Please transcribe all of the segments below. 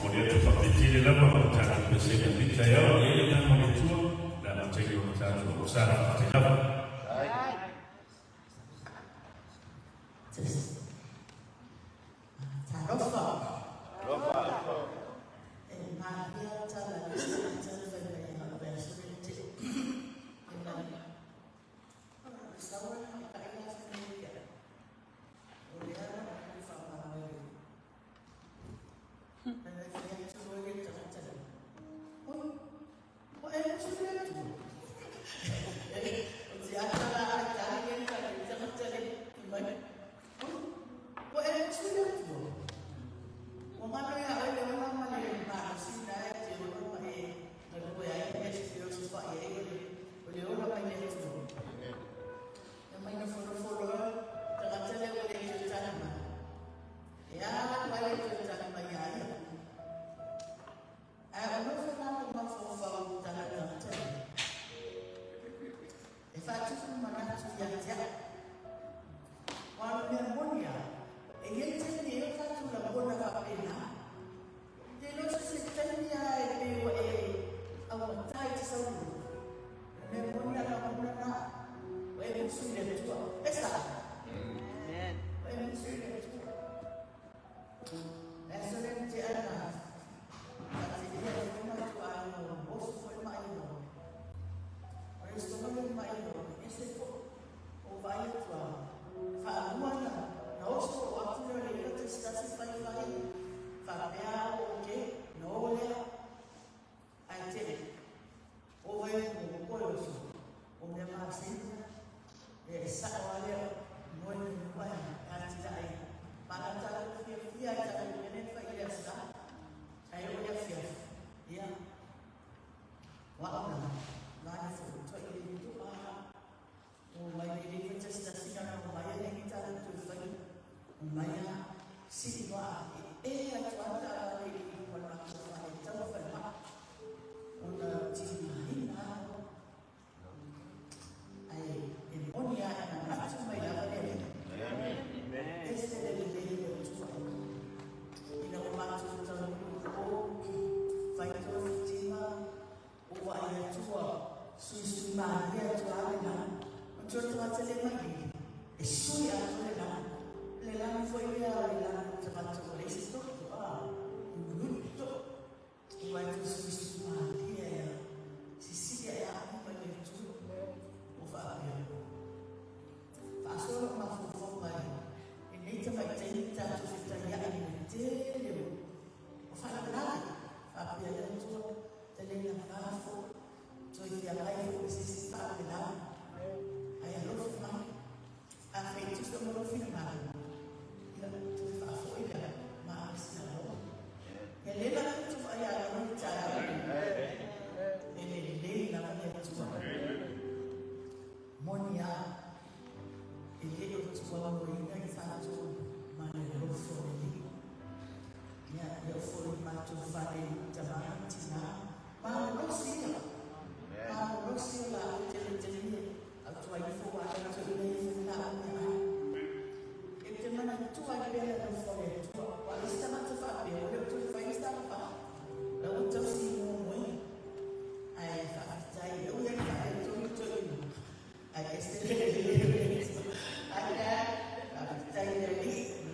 Momoli atu faafetai tele lava mo tatou pesega i lenei taeao. E i ai le agaga o le Atua le amataina o le tatou agasala. Faafetai lava. Talofa. Talofa. E malia tala le tala fai mai a o aso le te. E mai. Sawa na ka ila sa ni ya. O le ala ku fa ma mai. Na le fai atu o le tagata. O o e musu le atu. O te ata la a tali e ka le tagata le mai. O e musu le atu. Ua mano ia oe le ola ma le malosi na e te ola ma e galue ai le te osofai ai o le ola mai le Atua. E mai nofonofo loa tagata lea ua le toe tali mai. E a alu ai le toe tali mai ia ia. Ae o nofo lalo mafaufau i tala tagata lea. E faatupu manatu ia te au. Aua o le mea moni lava, e i ai taimi e i ai o tatou lagona faapena. Te iloa so se taimi lava e pei ua e augata i te saulu. O le mea moni lava lagona na, ua e musu i le Atua. E sao? Amen. Ua e musu i le Atua. Le aso lea na tea na faateleia ai foi matou aiga ua oso foi mai o O le soga lea mai o ese foi o vaai atu a faalua na na oso o atu lea o le iva tasi tasi fai fai faapea o oke na o lea ae tele o vai atu o koe oso o mea maseni e sao a lea moe ni mua e atilae ma na tatou fiafia ai tatou mea lea fai i le asa ae o le afiafi ia o au na lana foi toi le toa o mai le le tasi tasi na o mai le ta tu fai o mai a si wa e atu ata le i mo na ko fa le tau fa ma o na ti na ai e moni a na manatu mai lava le ese le lelei o le Atua. Ina ua matou taunuu o fai togafitiga o vaai atu ua suisui malie atu lava le lanu. Matua tagata le mai e sui atoa le lanu. Le lanu foi lea o le lanu o tagata ua leai se toto, a lului toto. Ua e toe suisui malie ai a sisili ae amu mai le Atua ua faapea. Faasoa lou mafaufau mai lenei tamaitai tatou fetaiai i le tele o faalavelave faapea le Atua tele ina mafo toe feagai foi ma se isi faalavelave ae alofa mai afai e tusa ma lou finagalo ia toe faafoi lea malosi aloa ia lea la outou vaai aloa i le taeao e lelei lava le Atua. Moni a, e le o tuauloina i tatou ma le alofa o le Alii. Ia, e oo foi i matou fale i tama ma tina, malolosi ia, malolosi o latou teletele au tuai ifo ua latou ina ia fai laau meaai. E te manatua ai pea le alofa o le Atua, ua le isi tagata faapea, ua le o toe fai ni tala la ua tausi i momoe. Ae faafetai, e ui ai faaletonu toeaina, ae ese le Ae faafetai i le Alii, i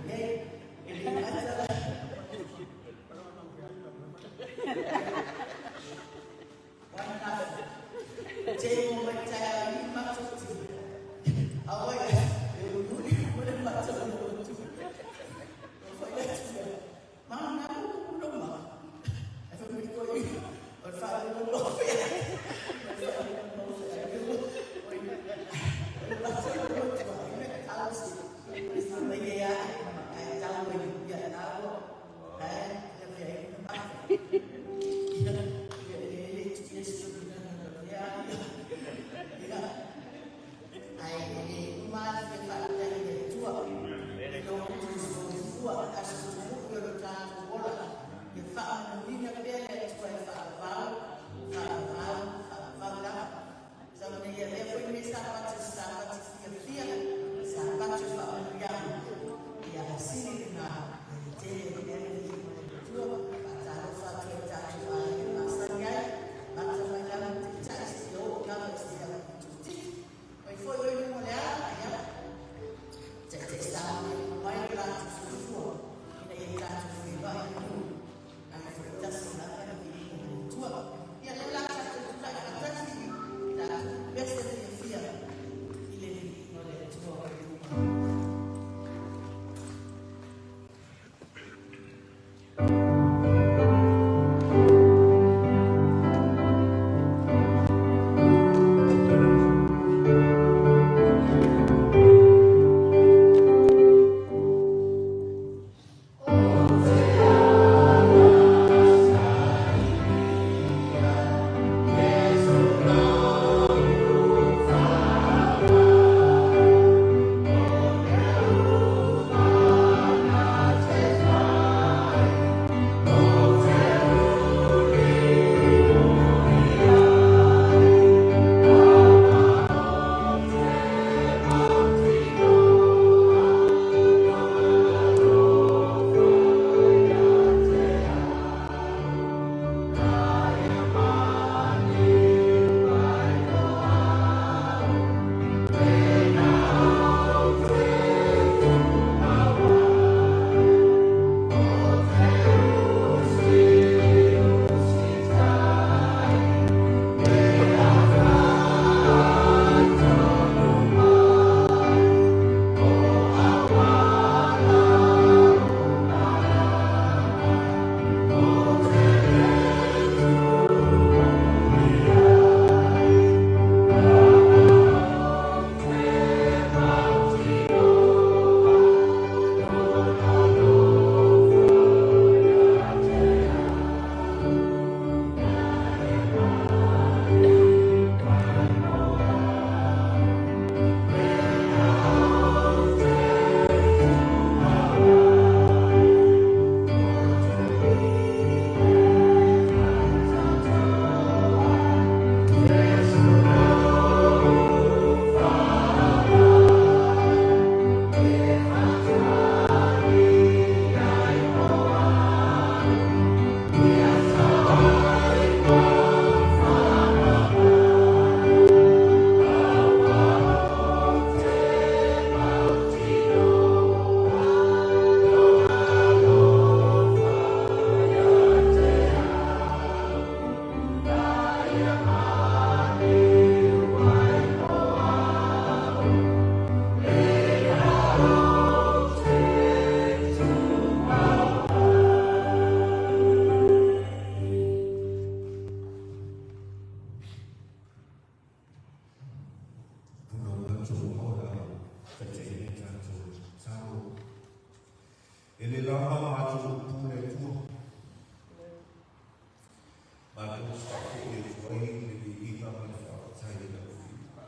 lelei, e le gata la. Wana te mo mai taeao i matou tino. Aoi e uluuli mo le matou lotu. O fai atu lea, Mana ku loma. Ai fai mai koe, o le faailoga lofe. O le faailoga lofe. O le matou lotu ai me tausi. Mai e ae, ae tau ai ia taua. Ae, ia mea ai na mata. Ia, ia le le tu ia se tu na na ia. Ia. matou ao o le a taitaiina ai tatou i le tatalo. E le lava a matou upu le Atua. Matou te faafoi atu ai le viiga ma le faafetai i lau Afioga.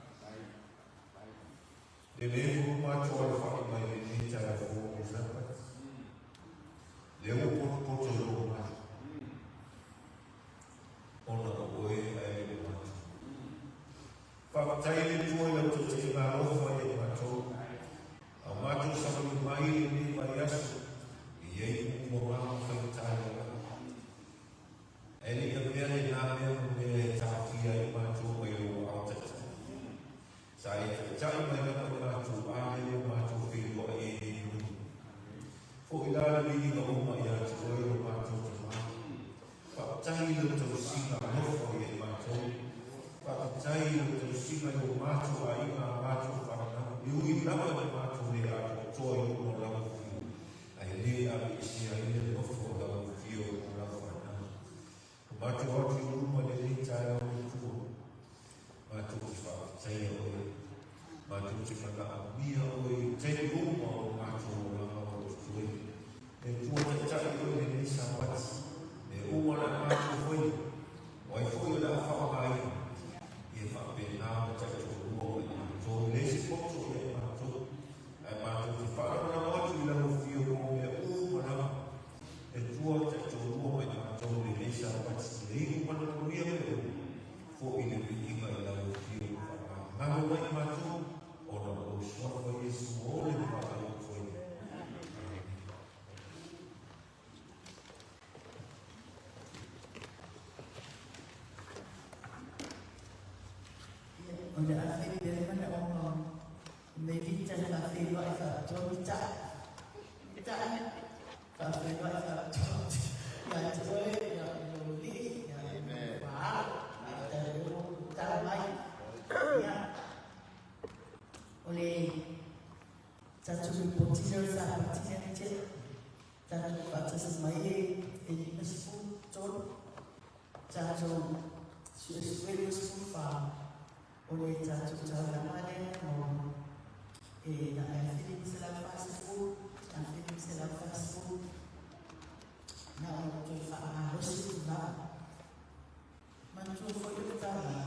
Le le ua matou alafai mai lenei taeao fou o Sapati. Lea ua potopoto i lou malu. Ona o oe ae le o matou. Faafetai i le Atua i lau taitaiga alofa ia matou. A o matou savali mai i lenei vaiaso, e i ai upu mama ma faigata i lau. Ae le i avea lena mea ma mea e taofia ai matou mai lou aao taitai. Sa e taitai mai lava i matou a lea ua matou feiloai ai nei i luga. Foi la le viiga uma ia te oe lo matou Tama. Faafetai i lau tausiga alofa ia i matou. Faafetai i lau tausiga i o matou aiga a matou fanau, e ui lava ina matou le atoatoa i luma o lau afio, ae le aveesea ai le alofa o lau afio mo lau fanau. Ua matou atu i luma i lenei taeao le Atua, matou te faafetaia oe, matou te manaomia oe i taimi uma o lo matou olaga o lo o totoe. Le Atua taitai oe i lenei Sapati, mea uma o le a matou faia, o ai foi o le a faaaogaina, ia faapena ona taitoalua ma i matou, e leai se poto ia i matou, ae matou te faalagolago atu i lau afio mo mea uma lava. Le Atua taitoalua ma i matou i lenei Sapati, ia iu ma le manuia mea uma, foi le viiga i lau afio faamagalo mai i matou, ona o lou suafa Iesu o le vaai atu ai. Amene. O le a fai pea le manaoga o Melita e faafeiloai faapitoa Mita. Mita, faafeiloai faapitoa ia te oe, ia lou alii, ia lou alo, faafetai o lea ua ou tala mai. Ia, o le tatou lipoti lea o le Sapati lea na tea, tatou faatasi mai e 53, tatou suesue 24, O le tatou taulaga lea na maua e na 1940, 1940, na ona toe faamalosi tulaga. Manatua foi o le taulaga,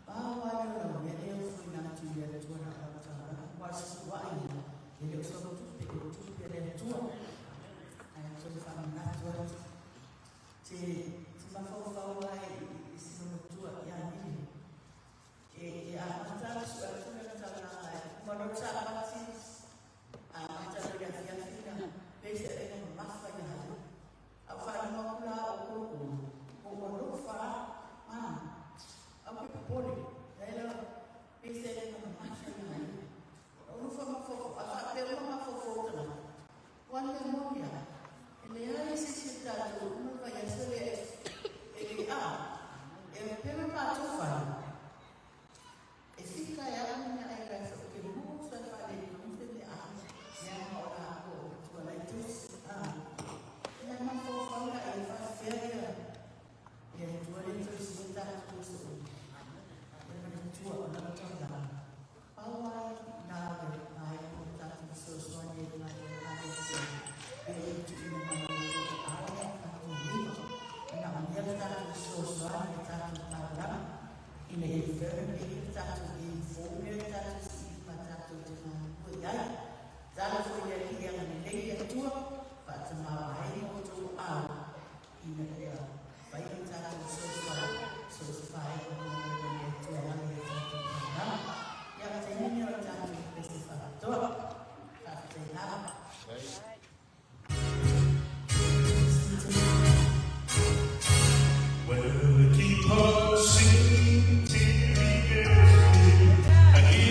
pau lava lea o lau mea lea e foina atu i le Atua na o lau taulaga, aua o le sikuai ia, e le o sau tupe, o le tupe a le Atua. Ae toe faamanatu atu, te, te mafaufau lava i si loomatua ia Mili. E amata atu atu lana taulaga e uma loa le Sapati, amata loa i le afiafi na pei se avega mamafa ia ia. A ua faalogo atu la o kolokolo, o ua alofa a, ma, au ke popole, leai lava, pei se avega mamafa ia ia. O alofa mafaufau, a faapea uma mafaufau o tagata, ua le mea moni a, e leai se isi o tatou uma le vaiaso lea e le a, e pele matou fai, e fika e au mea ai kai fo ke mu sa fa le ku te me a mea ma o la ko tua lai tusi a mea ma fo fa la e fa fea ia ia tua le tusi e ta tu so e ma tua o la to la pau ai na le ai ko ta tu so so ni na le na le e e tu ina mai o a o ta tu lima na mea ta tu so so ni ta tu ta la ina ia firm ai le tatou i fou le tatou sii ma tatou te galulue i ai. Tala foi le Alii agalelei le Atua, faatamala ai ma outou ao, ina ia fai le tatou sosofa ai ma galuega le Atua e ala i a tatou taulaga. Ia, taimi lenei o le tatou pese faapitoa. Faafetai lava. Well, keep on singing till he gets here.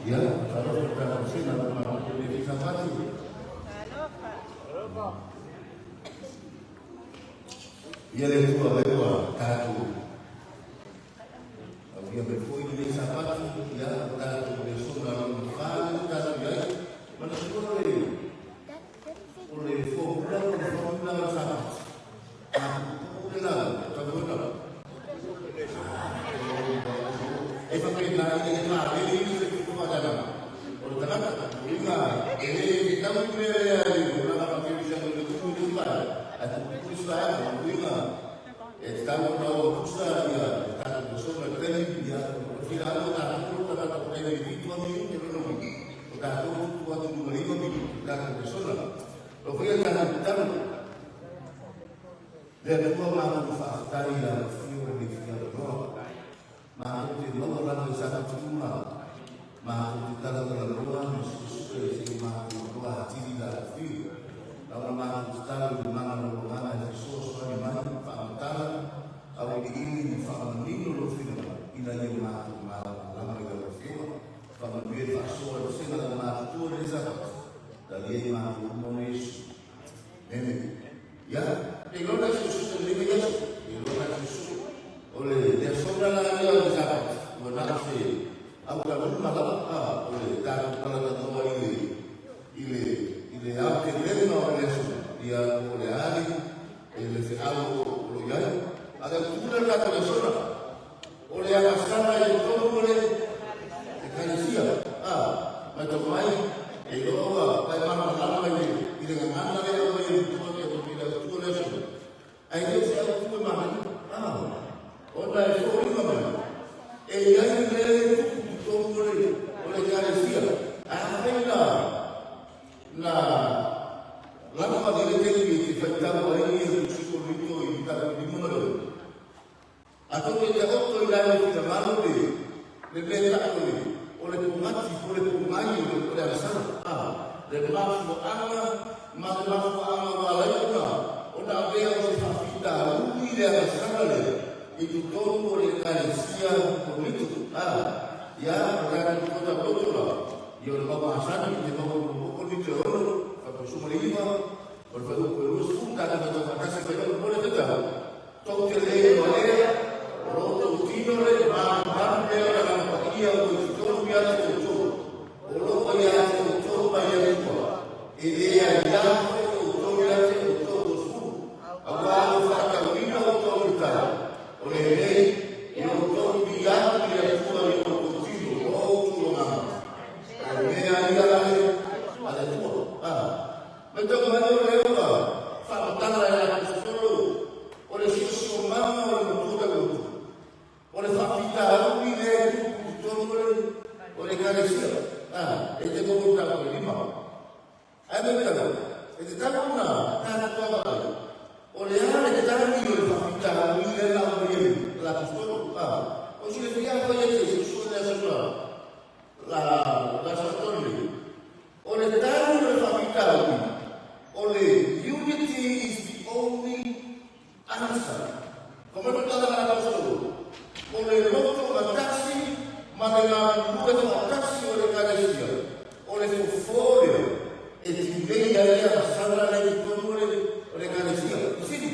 Ia, talofa tatou sena ma matou le fisafati. Talofa. Ia le Atua lea ua tatou aulia mai foi lenei Sapati, ia ua tatou le sola lona fa lea ua tatou i ai. Manatua le o le formula o le formula o le Sapati. A puupuu le lauga, tau ona. E faapena ina ia paleni i se tupu faatalaga o le tagata, uiga e le fetau le mea lea i le tulaga faakerisiano i le tupu i le pale, ae puupuu isi vaega, uiga e tatau ona o tusa ia le tatou persona i le taimi, ia o le fila o tatou o tagata o taimi e fitu lava minute lona uiga, o tatou e tutu atu i luga i le iva minute le tatou persona. O lo o faia le tatou tatalo. Le Atua matou te faafetai i lau afio i lenei fialoa. Matou te maua lava i Sapati uma, matou te talatalanoa ma suesue se i matou iloa atili lau afio. Na ona matou tatalo i le mana o lou Agaga e fesoasoani mai, faamatala, auiliili ma faamanino lou finagalo ina ia matou malamalama i lau Afioga. Faamanuia le faasoa i le vasega laumatutua i lenei Sapati. Talia i matou uma o Iesu. Amene. Ia, e iloa na suesue lenei vaiaso, e iloa na suesue. O le le aso la ia o le Sapati, ua na o se autaluga lava, a, o le tatou talatalanoa i le, i le, i le aotelega o le aso, ia, po o le a le, le feau o lo o i ai. A le autu lea o le tatou lesona, O le agasala i totonu o le Ekalesia, a, matau mai, e iloa ua pae malamalama i le, i le gagana lea e aumai e matua i le autu o le aso. Ae le o se autu e manaia, a, ona e foliga mai, e i ai le mea e tupu i totonu o le, o le Ekalesia. Ae afai na, na lava i le taimi e te faitau ai ia Tusi Korinito i 5 ma le 6, Atonu e taoto i lalo i finagalo le le mea taʻu o le o le pogati po o le pogai o le o le agasala, a, le mafuaaga ma le mafuaaga ua ala ai ona ona avea o se faafitauli le agasala lea i totonu o le Ekalesia Korinito, a, ia, o le tatou kota loto la, ia o le mau masani i te mau o Korinito e 6, 49, o le fuaiupu e 20, tatou faitau faatasi mai ai mo le faitau. Tou te le iloa ea, o lo outou tino le malumalu lea o le Agaga Paia ua i totonu ia te outou, o lo o ia te outou mai le Atua, e le aia foi outou ia te outou o sulu, auā ua faatauina outou i le tala, o lenei, i outou viiaga i le Atua i o outou tino, o outou agaga. O le mea ia a le Atua. A. Matau mai o lea ua faamatala e le Aposetolo o le siosiomaga o le matua tauloto, o le faafitauli lea e tupu i totonu o le Ekalesia, a, e te maua i tatou lima. Ae matau, e tatau ona tatou vaavaai, o le a le tali o le faafitauli lea na aumai e le Aposetolo, a, o silafia afai e te suesue le aso la, la, la aso Atonu nei, O le tali o le faafitauli, o le unity is the only answer. Ka mai tala na apostolo, o le loto matasi ma le galulue faatasi o le Ekalesia, o le fofo lea e tilei ai le agasala lea i totonu o le Ekalesia. Fesili,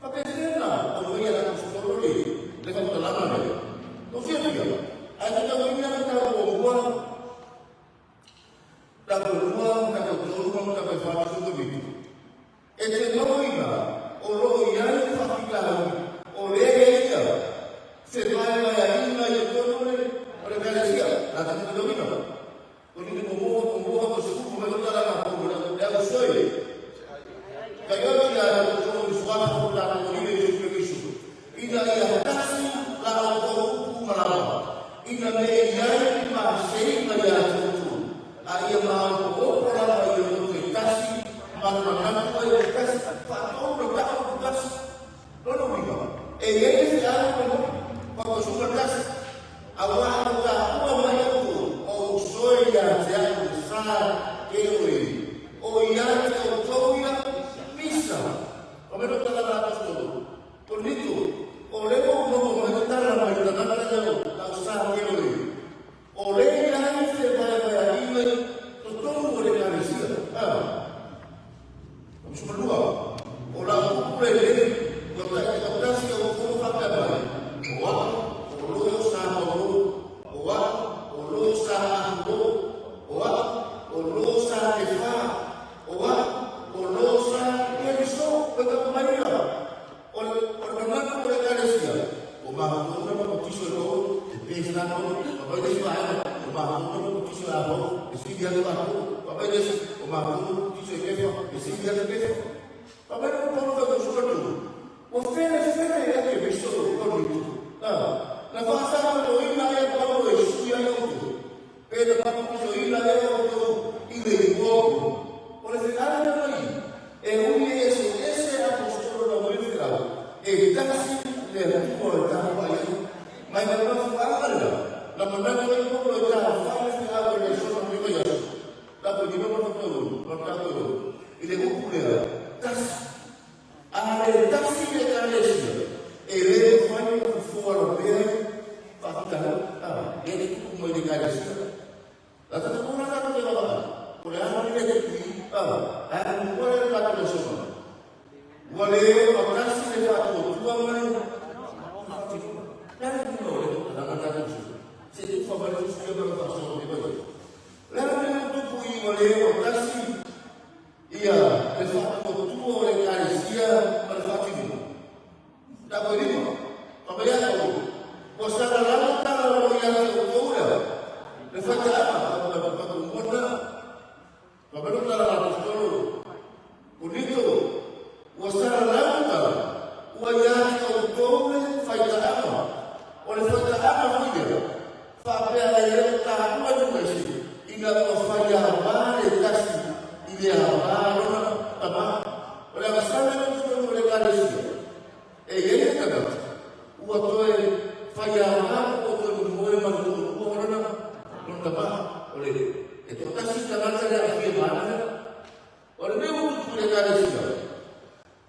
Faapefea na aumaia e le apostolo le le faamatalaga lea? Ua fiafia, ae tatauina le tau muamua. Tau lua ma tau tolu ma tau fa ma tau fitu. E te maua o lo o i ai le faafitauli o lea e ia se vaevaeaina i totonu o le o le Ekalesia. La te faitauina. O ni mo mo mo mo ko suku mo mo tala ka ko le au soi. Kai o ti a ko tonu i suafa ko ta ko ni le su le su. Ina ia tasi la outou upu ma lava, ina ne i ai ni maseiga iā te outou, a ia maopoopo lava i o outou e tasi ma le manatu ai o le tasi, faatolu le tau o le tasi. Lona uiga, e i ai le feau ma le fautuaga tasi, auā ua taua mai outou o ou soe iā te au le sa e oe, o iā te outou ia misa. O me tala la apostolo, O Niko, o lea ua ou maua mai le tala mai le tagata lea o lau sa ke oe. O lea i ai se na Paulo, fai mai le isi vaega, o matou na papatiso ia Paulo, e sili atu Apolo. Fai mai le isi, o matou na papatiso e Kefa, e sili atu Kefa. Fai mai le Paulo fai mai o ua felefele ea Keriso i Korinito? Na faasagaloina ea Paulo e sui ai outou? Pe na papatisoina ea outou i le igoa o Paulo? O le feau lea mai i, e ui e eseese aposetolo na ua i le feau, e tasi le Atua e taumafai ai. Mai ma le mafuaaga lena, na manatu ai Paulo e taumafai le feau e le sona mai vaiaso, tapuai ma faataulu, ma tapuai i le upu lea, tasi. A le tasi le Ekalesia, e le mafai ona fofoa lavea ai faafitauli, a, lea e tutupu mai i le Ekalesia. Na tatou la tatou te vaavaai, o le a le mea tupu i i, a, ae muamua lea le tatou lesona. Ua le ogatasi le faatuatua ma le faatinoga. Le a le uiga o lea tautalanga tatou sui? Se i tufa mai le tusi lea ma le faasoa mai mai. Le a le mea tupu i ua le ogatasi ia le faatuatua o le Ekalesia ma le faatinoga? Tau e lima, ma mai ia tau, ua salalala tala o lo ia te outou lea, le faitaaga, ma ma mai tala a apostolo, Korinito, ua salalala tala, ua ia te outou le faitaaga, o le faitaaga foi lea, faapea e le o taua i luga ese, ina ua fai avā le tasi i le avā lona tama. O le agasala lea i totonu o le Ekalesia, e i ai le tagata ua toe fai avā po ua toe momoe ma le toalua o lona tama. O le e toatasi le tagata le aafia ma ana mea. O le mea ua tupu i le Ekalesia,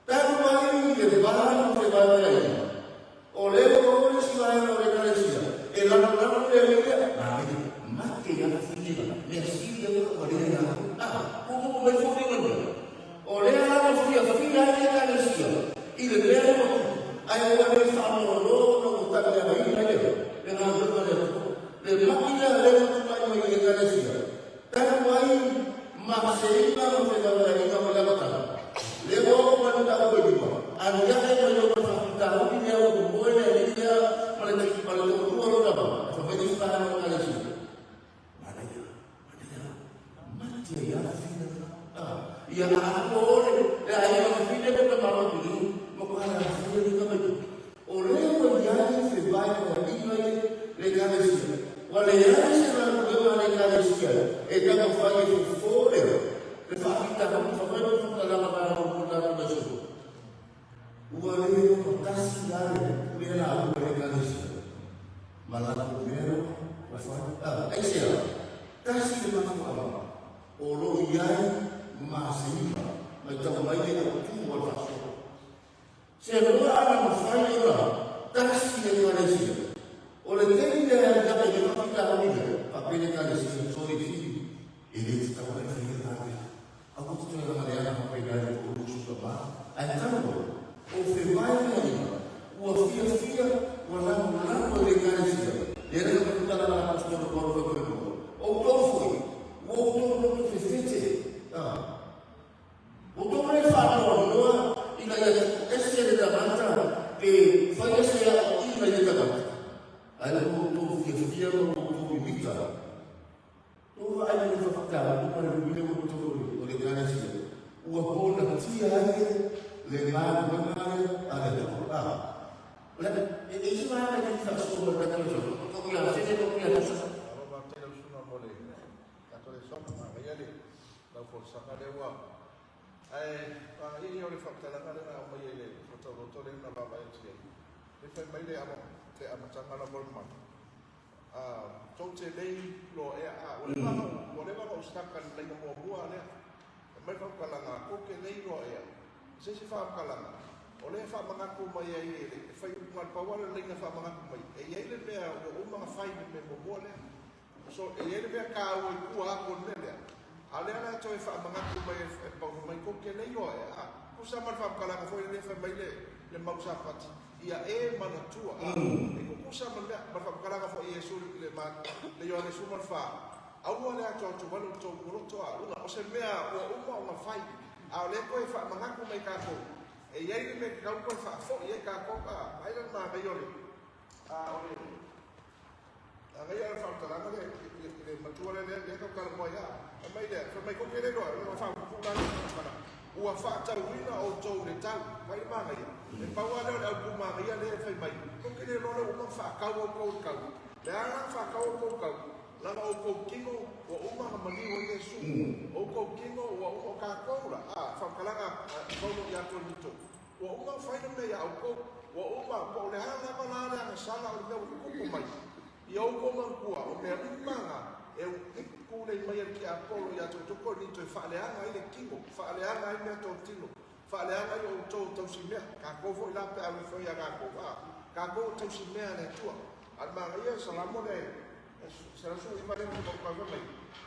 talu ai le va ma le vaevaeina, o lea ua oo le isi vaega o le Ekalesia e lagolago le mea lea, manaia, mate ia le filiga, mea sili ia ua lea ia a, ua oo mai foi le mea. O lea la ua fiafia ai le Ekalesia i le mea lea ua tupu, ae ua le faamalolo ona ua taliagaina ai le galuega a le Atua. Le mai lea lea ua tulai mai i le Ekalesia, talu ai ma seiga ma fevaevaeaiga o le amataga. Lea ua oo mai le tau e lima, aliae mai lona faafitauli lea ua momoe le alii lea ma le toalua lona ma, e fai mai le isi vaega o le Ekalesia, Manaia, manaia, mate ia fina ah, ia a o le le aiga fafine ko ta malo tu ma ko ala fina ni ka mai o le ua iai fe vai o inga i le ekalesia ua leai se galuega a le ekalesia e taumafai e fofo lea le faafitauli fa mai le faamatalaga mai o ko tatou lesona ua le ogatasi la le pule lauga i le ekalesia ma latou mea ua fai. Aisea? Tasi le mafuaaga o lo o i ai maseiga mai tau mai le autu o le faasoa. Se loa ana mafai ona tasi le ekalesia, o le taimi lea e aliae le faafitauli lea, faapea le ekalesia, Sorry Fili, e le tatau ona e faia la mea. Aua te toe lagaleaga faapena i le toalua sui tama, ae talu ai, o fevaevaeaiga, ua fiafia, ua lagolago e le Ekalesia, lea na faatutala la Aposetolo Paulo fai mai mua, Outou foi, ua outou loto fefete, a, outou le faanoanoa ina ia tuuese le tagata pe faia se aoaiga i le tagata, ae ua outou fiafia ma ua outou mimita. Ua vaai i le faafitauli ma le luila ua totonu o le Ekalesia, ua ponatia ai le galuega a le Atua. A e i ai se vaega e faasoa ma le tatou lesona? Tau ia Fete, tau ia Tusa. Malo faafetai lau susuga mo le tatou lesona. Manaia le lau folasaga lea ua ae manaia ia o le faamatalaga lea na aumaia i le fotauloto lea na vaavaai atu i ai. Le fai mai le amataga lava o le mana. Tou te lei loa ea a ua leva ona ua leva ona ou stuck i le laina muamua lea. Fai mai le faamatalaga, tou te lei loa ea. Se isi faamatalaga, o lea e faamanatu mai ai e le, e fai na o le pau lava o le laina faamanatu mai, e i ai le mea ua uma ona fai i le mea muamua lea. So, e i ai le mea taua i tua atu o le mea lea, a o lea la e toe faamanatu mai e pau fai mai, tou te lei loa ea a. Tusa ma le faamatalaga foi lea fai mai le mau Sapati. Ia e manatua, a, e tutusa ma le mea, ma le faamatalaga foi a Iesu i le, ma, le Ioane 14, Aua le atoato mai lo outou moloto a una, o se mea ua uma ona fai, a o lea toe faamanatu mai tatou, e i ai le mea e tatau ona toe faafoi ai tatou, a, vaai la le manaia o le, a, o le. mai lea, fai mai kou te le iloa, ua faapupula le faamatalaga, ua faatauina outou i le tau. Vaai le manaia. E pau lava lea o le aupu manaia lea e fai mai, kou te le iloa lea ua uma ona faatau outou i le tau. Le a la ona faatau outou i le tau? Leaga outou tino ua uma ona maliu ai Iesu. Outou tino ua uma, o tatou la, a, faamatalaga a Paulo ia Korinito, ua uma ona fai le mea ia outou, ua uma, po o le a lava la le agasala o le mea ua tutupu mai, Ia outou manatua, o mea uma na e tulei mai ai le tiapolo ia te outou Korinito e faaleaga ai le tino, faaleaga ai meatotino, faaleaga ai outou tausimea. Tatou foi la pe a alu ifo ia tatou, a, tatou o tausimea a le Atua. A o le manaia o Salamo le 119 lea na fai mai,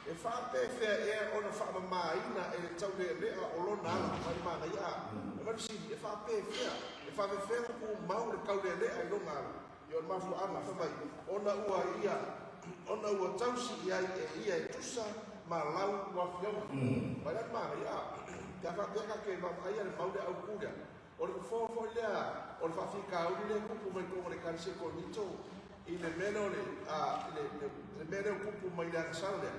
e faapefea ea ona faamamaina e le taulealea o lona ala. Mai le manaia, a, e mai le fesili, e faapefea, e faapefea ona tumau le taulealea i lona ala? Ia o le mafuaaga, fai mai, ona ua ia, ona ua tausi i ai e ia e tusa ma lau afioga. Mai la le manaia, a, pe a faapea ka te vaavaaia le mau lea autu lea, o le fofo foi lea o le faafitauli lea e tupu mai totonu o le Ekalesia Korinito i le mea lea o le, a, le, le, le mea lea o tupu mai le agasala lea,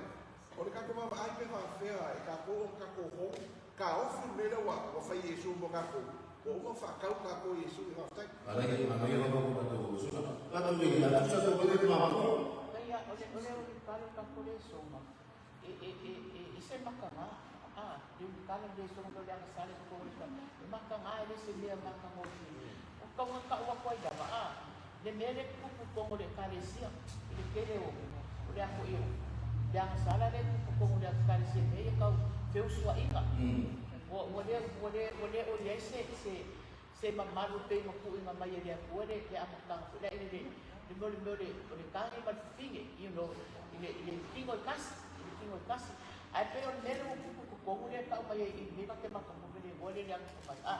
o le tatou vaavaai pe faapefea e tatou ona tatou hou taofi le mea lea ua, ua fai e Iesu mo tatou. Ua uma ona faatau tatou e Iesu i faafetai. Manaia, manaia lava ko tatou suna. Tatou nei, a tusa tou ai le mapua. Leia, o le, o le ulukale o tatou le soma, e, e, e, e, e se makaga, a, le ulukale le soma o le agasala i totonu o le ta, e makaga e le se mea matagofie. O tau na tau atu ai lava, a, le mea lea e tutupu i totonu o le Ekalesia, i le tele o, o le a foi o, le agasala lea e tupu i totonu o le Ekalesia i mea ia tau feusuaiga. Ua, ua le, ua le, ua le o i ai se, se, se mamalu e pei ona tuuina mai e le Atua le, le amataga foi lea i le, le mea o le mea o le, o le tane ma le fafine, you know, i le, i le tino e tasi, i le tino e tasi. Ae pei o le mea lea ua tupu i totonu lea e tau mai ai i i nei ka te matagofie le igoa lea i le agatafai, a,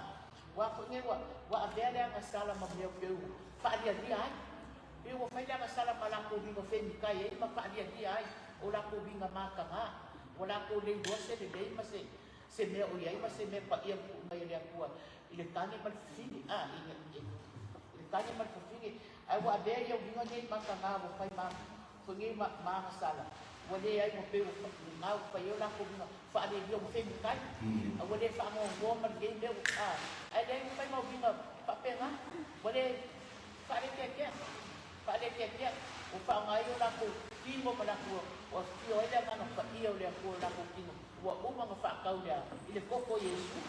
Ua foi nei ua, ua avea le agasala ma mea peu faalialia ai. Pei ua fai le agasala ma latou uiga femikai ai ma faalialia ai o latou uiga mataga. Ua latou le iloa se lelei ma se, se mea o i ai ma se mea paia ua tuu mai e le Atua i le tane ma le fafine, a, i, i, i le tane ma le fafine. Ae ua avea ia uiga nei mataga ua fai ma, foi nei ma, ma agasala, ua leai ua pei ua, ua gau fai ai o latou uiga faalialia ua femikai, a ua le faanoanoa ma lenei mea ua, a, ae leai ua fai ma uiga faapena, ua le faalekeakea, faalekeakea, ua faaaoga ai o latou tino ma latou, ua afio ai le Agaga Paia o le Atua i o latou tino, ua uma ona faatau i le a? I le toto o Iesu.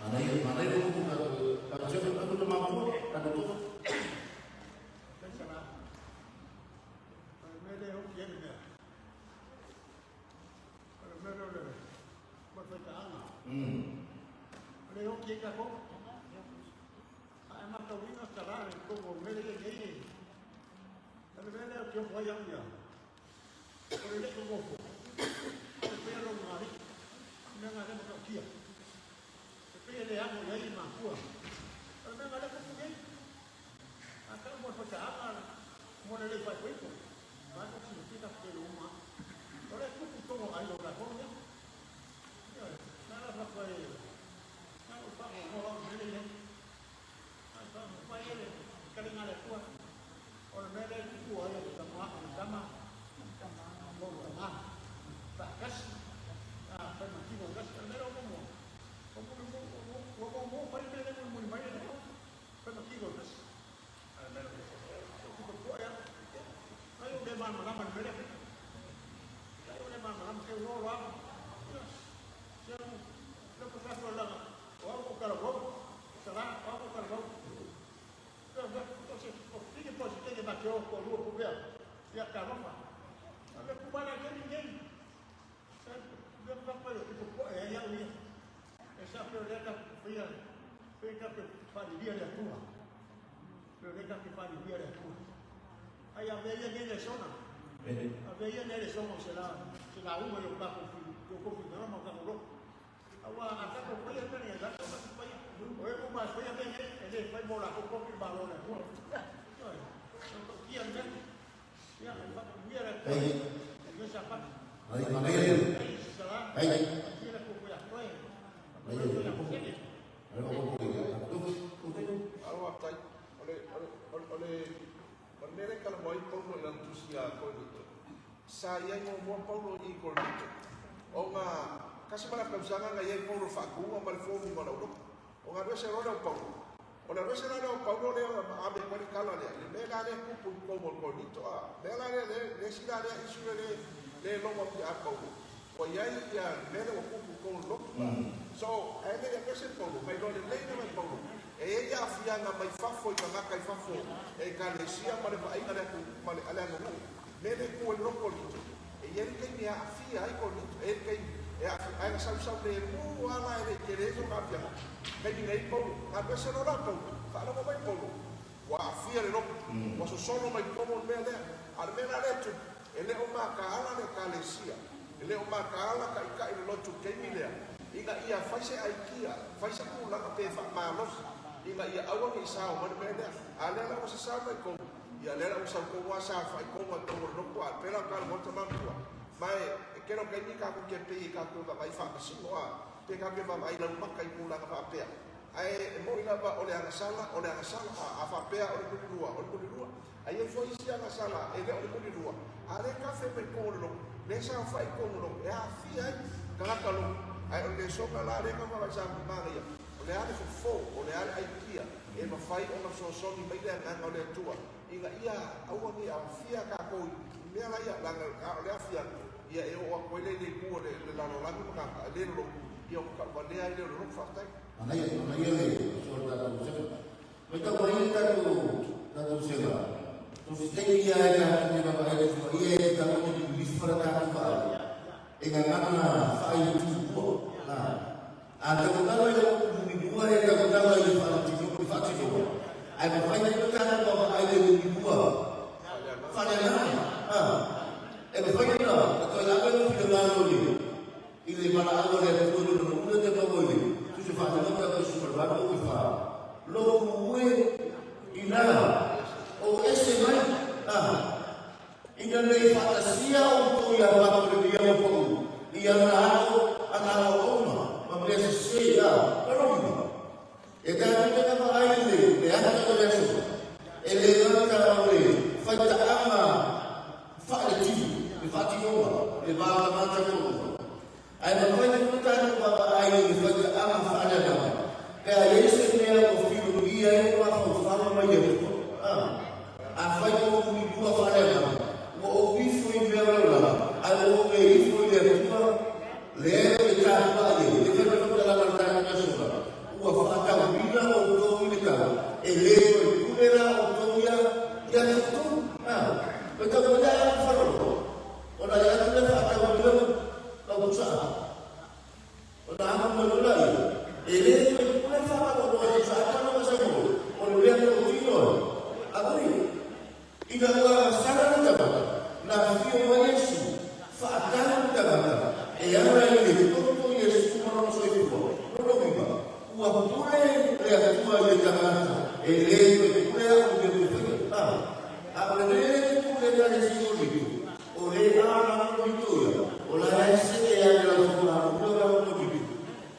Manaia, manaia lou upu tatou, tatou tatou tama matua, tatou tofa. O le mea lea e talanoa ai Paulo i lana tusi ia Korinito, sa i ai muamua Paulo i Korinito. Ona tasi ma le afe tausaga na i ai Paulo i le faatuga ma le fomiga o le aulotu. Ona alu ese loa lea o Paulo. O le alu ese la lea o Paulo lea na ave atu ai le tala lea, le mea la lea e tupu i totonu o le Korinito, a mea la lea, le isi la lea issue lea le logo atu ia Paulo, ua i ai ia le mea lea ua tupu i totonu o le lotu. So, ae le i alu ese Paulo, na iloa lelei lava e Paulo, e i ai aafiaga mai fafo i tagata i fafo e Ekalesia ma le vaaiga a le a le aganuu, mea lea e tu ai le lotu o Korinito. E i ai le taimi e aafia ai Korinito, e i ai le taimi e aafia, ae na sausau lemu lava la e le i tele ai sona aafiaga. Taimi nei Paulo, alu ese loa la Paulo, faalogo mai Paulo, ua aafia le lotu, ua sosolo mai totonu o le mea lea. A o le mea la lea e tupu, e le o mataala le Ekalesia, e le o mataala taitai le lotu i le taimi lea, ina ia fai se aikia, fai se tulaga pe faamalosi, ina ia aua ne i sao mai le mea lea. A o lea la ua sasao mai totonu, Ia lea la ua sau tonu a sa faitoga i totonu o le lotu a pela o talo maota ma matua. Ma e tele o taimi tatou te pei e tatou vaavaai faamasino a pe tatou te vaavaai laumata i tulaga faapea. Ae e moni lava o le agasala o le agasala a a faapea o le mulilua o le mulilua. Ae i ai foi isi agasala e le o le mulilua a lea e kafe mai totonu o le lotu lea sa aofai i totonu o le lotu e aafia ai tagata lotu. Ae o le lesona la lea e tau vaavaai sa manaia o le a le fofo o le a le aikia E mafai ona fesoasoani mai le Agaga o le Atua ina ia aua ne i aofia tatou i mea la ia, leaga a o le aafiaga, ia e oo atu ai lea i le itu o le lalolagi ma tagata e le lolotu, ia ona tauvalea ai lea o le lotu. Faafetai. Manaia, manaia le aso o le tatou sega. Matau mai le tatou, tatou sega. So se taimi ia e tatou te vaavaai atu ma ia e tatau ona lilifa le tatou vaai e gagana faaitu ua. Na. A tautala i lau mulilua e tautala i le faatinoga, ae mafai foi ona tatou vaavaai i le mulilua faaleagaga. A, e mafai ona toe ave lou finagalo i le i le valaau a le Atua i lona ula te maua i le tusi faatinoga tatou 18 o i fa. Lou ue ina o ese mai. A, Ina ne i faatasia outou ia matou le mea ma pau i ana ao, ana aoaoga ma mea sese a Palomino. E tatou te vaavaai i le le ata o le aso, e le gata o le faitaaga faaletino, le faatinoga, le va tagata toalua, ae mafai foi ona tatou vaavaai i le faitaaga faaleagaga pe a i ai se mea ua filomia ai le mafaufau mai le Atua. A, afai ua ou mulilua faaleagaga, ua ou ifo i mea o lau lala, ae ua ou le ifo i le Atua, lea e te tapuai ai, le fai mai faamatalaga a le tatou Asoga, ua faatauina outou i le tau, e le toe pule la outou ia ia te outou. A, matau mai la e faalolo, Ona i atu lea faatauina lau pusaa. Ona amu mai loa lea, e le toe pule faataualoa i pusaa tala ma Samoa, o le mea totino ai. Aui, ina ua agasala le tagata, na afio mai Iesu, faatau le tagata, e ala i le toto o Iesu ma lona soifua, lona uiga, ua pule le Atua i le tagata, e le toe pule au i mea ua faia. A o le mea lea e tupu i le Ekalesia o Lito, o le a o Lito ia, o la e see ane lau whakaaro la o Lito.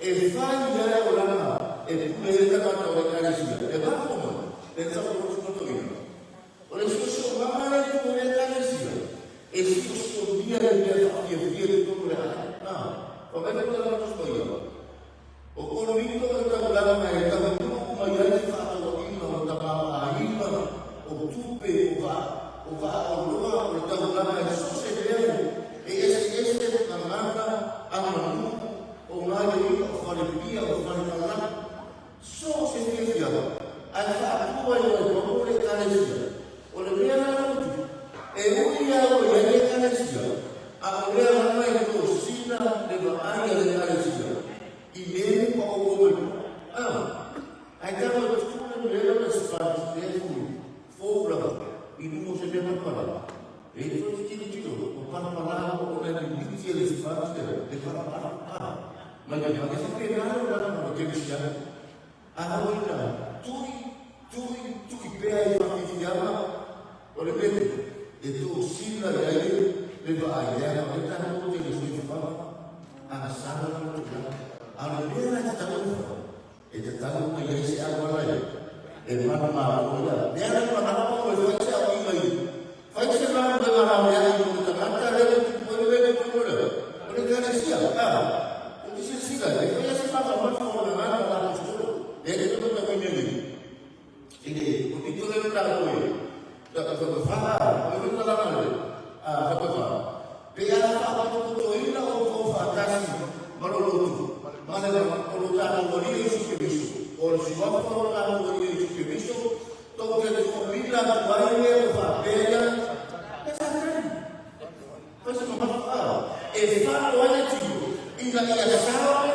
E whai ia o lana e pule ai tagata o le Ekalesia, e mafua mai, le tau o tupoto ia. O le siosiomaga lea e tupu i le Ekalesia, e siosiomia le mea whaafiafia i totonu o le ae. Na, whakaita ko tana tusi ia. O Korinito e taulanga e taunuu mai ai se faatauaina o tamaoaiga, o tupe, o vaa, o vaaoloa, o le taulaga i so o se mea e eseese gagana, aganuu, o gaioiga, o falepia, o falekalaka, so o se fiafiaga, ae faatua i ai pau le Ekalesia. O le mea la ua tupu, e ui lava ua i ai le Ekalesia, a o lea lava e tosina le vaai a le Ekalesia i mea ua outou mai tua. A, ae tau atu le mea lea o le sponge lea fui, fou lava, i luga o se mea palapala. E toe te tilotilo, ua palapala ua ona e mimiti e le sponge lea, le palapala. A, mai le e faapena le olaga o le kerisiano. A oi na, tui, tui, tui pea i faafiafiaga o le mea e tosina i ai le vaai leaga o le tatou te le soifuaga agasala lona tulaga. A o le mea la e tatau ona fai, e tatau ona i ai se auala e manumalo ai a. Lea la ua manao au e fai se auiga i fai se galuega laveai mo le tagata lea ua tupu ai le mea lea o le Ekalesia. E whano ai le tino, ina ia sao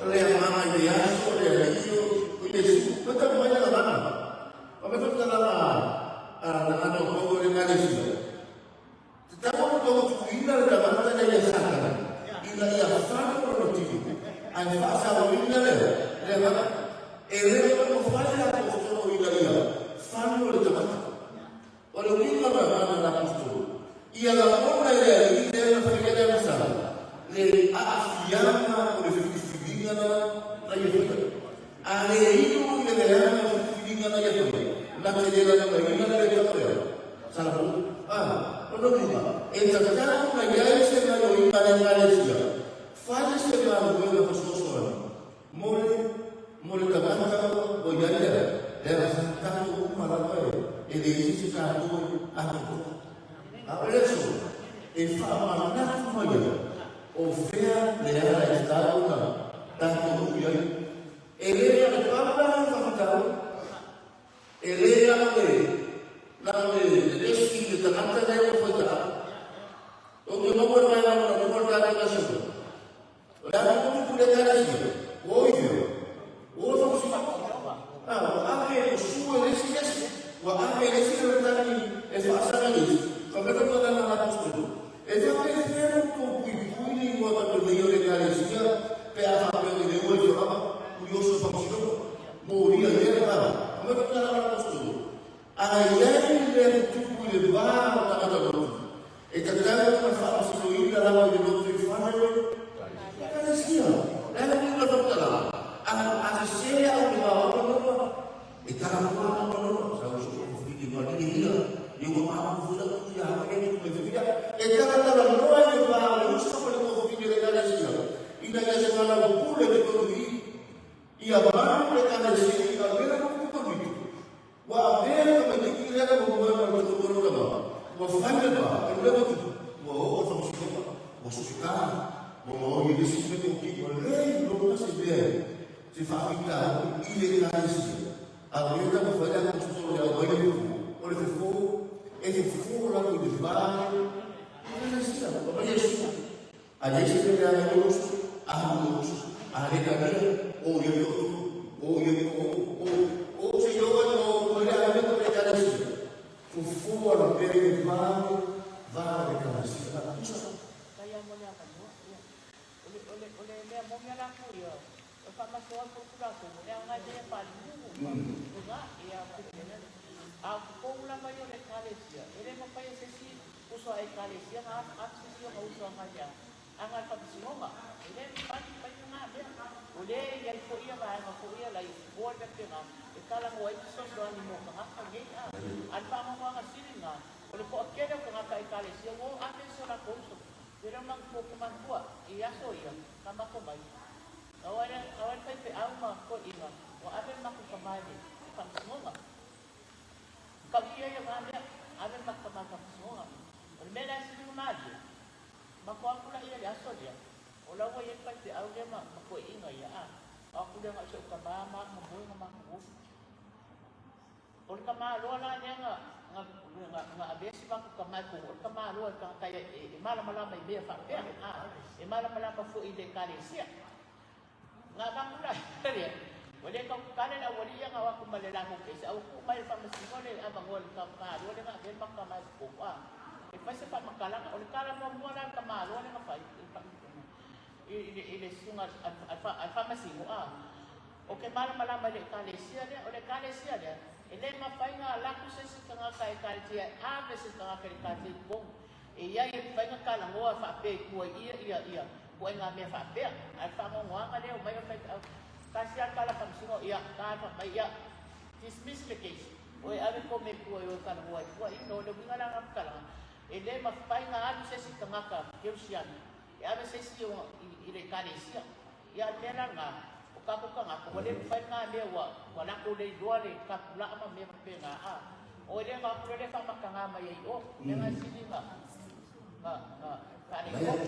le agaga i le aso le alii o Iesu. Mata mai le agaga. Ma me whakatalaga a na o kau o le Ekalesia. Te tau o tau tukuina le tagata ina ia Satana, ina ia whano lona tino, ae whaasaoina lea, le agaga, e le o mawhai la apostolo ina ia whano le tagata. O le uiga o le agaga o le apostolo, ia lagona e le Alii lea na whaia le agasala, le aafiaga o le filifiliga na na ia whaia. A le inu i le leaga o filifiliga na ia whaia, na te le lagonaina le tama lea. Salamo, a, lona uiga, e tatau ona i ai se gaoioiga a le Ekalesia, fai se galuega fesoasoani mo le, mo le tagata ua i ai lea, leaga sa tatou uma lava e, e leai se isi tatou e atoatoa. A o le aso, e faamanatu mai ai o fea le ala e tatau ona tatou ui ai. E le na o le pau la le faafitauli. E le na o le, na o le esi le tagata lea ua fai taau. Ou te maua le vaega lona lua o le tatou lesson. O le a le tupu le Ekalesia? Ua oi fea? Ua o faamasino. A, ua ave e sue le isi esi. Ua ave e le isi le tagi e faasaga i le isi. Fai mai le agaga o le Aposetolo, E faapefea lo outou puipui le igoa tatou nei o le Ekalesia pe a faapea o le ua i faaga kurioso i faamasinoga? Molia i lea agaga. Fai mai le agaga o le Aposetolo, A i ai le mea tutupu i le va o tagata lotu, e tatau ona faamasinoina lava i le lotu i fale o le Ekalesia. Le aga uiga o le faamatalaga, a a sese au i le va o lona, e talanoa au ma lona, sa uso o fili malie ia, ia ua mapu foi la utu ia hae e tu mai fia. E talatalanoa i le va o le uso ma le tuafafine o le Ekalesia, ina ia soalaupule le tonu i ia malu le Ekalesia i avea le tonu Ua avea le tamaititi lea na momoe ma le totonu o le va, ua fai le va, e lua tupu, ua oo i le faamasinoga, ua susitā, ua maoli e le isi mea totino, ua le iloa se mea se faafitauli i le Ekalesia. A o lea taumafai le Aposetolo e aumai le fofo, o le fofo, e fofo lava i le va i le Ekalesia. Fai mai Iesu, A i ai se mea leaga i lou uso, alu lou uso, a le talia, o ia i outou, o ia i o, o, o se i o ai o mai le aiga ma le Ekalesia. Fofo ala pea i le va, va o le Ekalesia. Na tusa. Faafetai lava mo le avanoa. Ia, o le, o le, o le mea moni lava la ia, o le faamasoa foi o Tulafono, le aoga e lea faalimu, luga, ia, a o totonu lava ia o le Ekalesia, e le mafai e se isi uso a Ekalesia na alu se isi ona uso agai le aga i le faamasinoga. E le mafai, mafai lena mea. O lea e i ai foi ia vaega foi ia lai boa le mea faapena e talanoa ai fesoasoani mo tagata nei a. A o le faanoanoaga sili lena, o le toatele o tagata Ekalesia ua o ave si o latou uso. E le o manatua, ou te manatua i aso ia na matou mai, na o ai le faifeau ma toeaiina ua ave le matou tama i le faamasinoga. Tautia ia na mea, ave le matou tama i le faamasinoga. O le mea lea e sili ona malie, matou atu laia i le aso lea, o la ua i ai le faifeau lea ma toeaiina ia, a o atu lea na o si ou tama ma alu ma moe ma matou o. O le tamaloa la lea na na avea si matou tama e koho, o le tamaloa i le tagata e malamalama i mea faapea, a e malamalama foi i le Ekalesia. Na avatu la ia, ua le tautatale le aualii ia na o atu ma le latou kesi, a ua tuu mai e le Faamasino le avanoa i le tamaloa lea na avea le matou tama e totonu, a e fai se faamatalaga. O le tala muamua la a le tamaloa lea na fai i le susuga a le Faamasino, a Ou te malamalama i le Ekalesia lea. O le Ekalesia lea, e le mafai ona alu atu se isi tagata Ekalesia e ave se tagata i le Ekalesia i totonu. E i ai e mafai ona talanoa faapea i tua i ia ia ia ituaiga mea faapea. Ae o le faanoanoaga lea, omai o le faifeau, tasi lava le tala faamasino, ia, ta fai mai, ia, dismiss le case, oe ave tou mea i tua i o e talanoa ai tua. You know, o le uiga la o lena faamatalaga, e le mafai ona alu se isi tagata kerisiano e ave se isi i le Ekalesia. Ia, o le mea la lena, o tatou tagata, ua le mafai lena mea ua, ua latou le iloa le tapulaa ma mea faapena, a. O le vapu lea e faamataga mai ai i o, mea na e sili na, na, na faaletonu.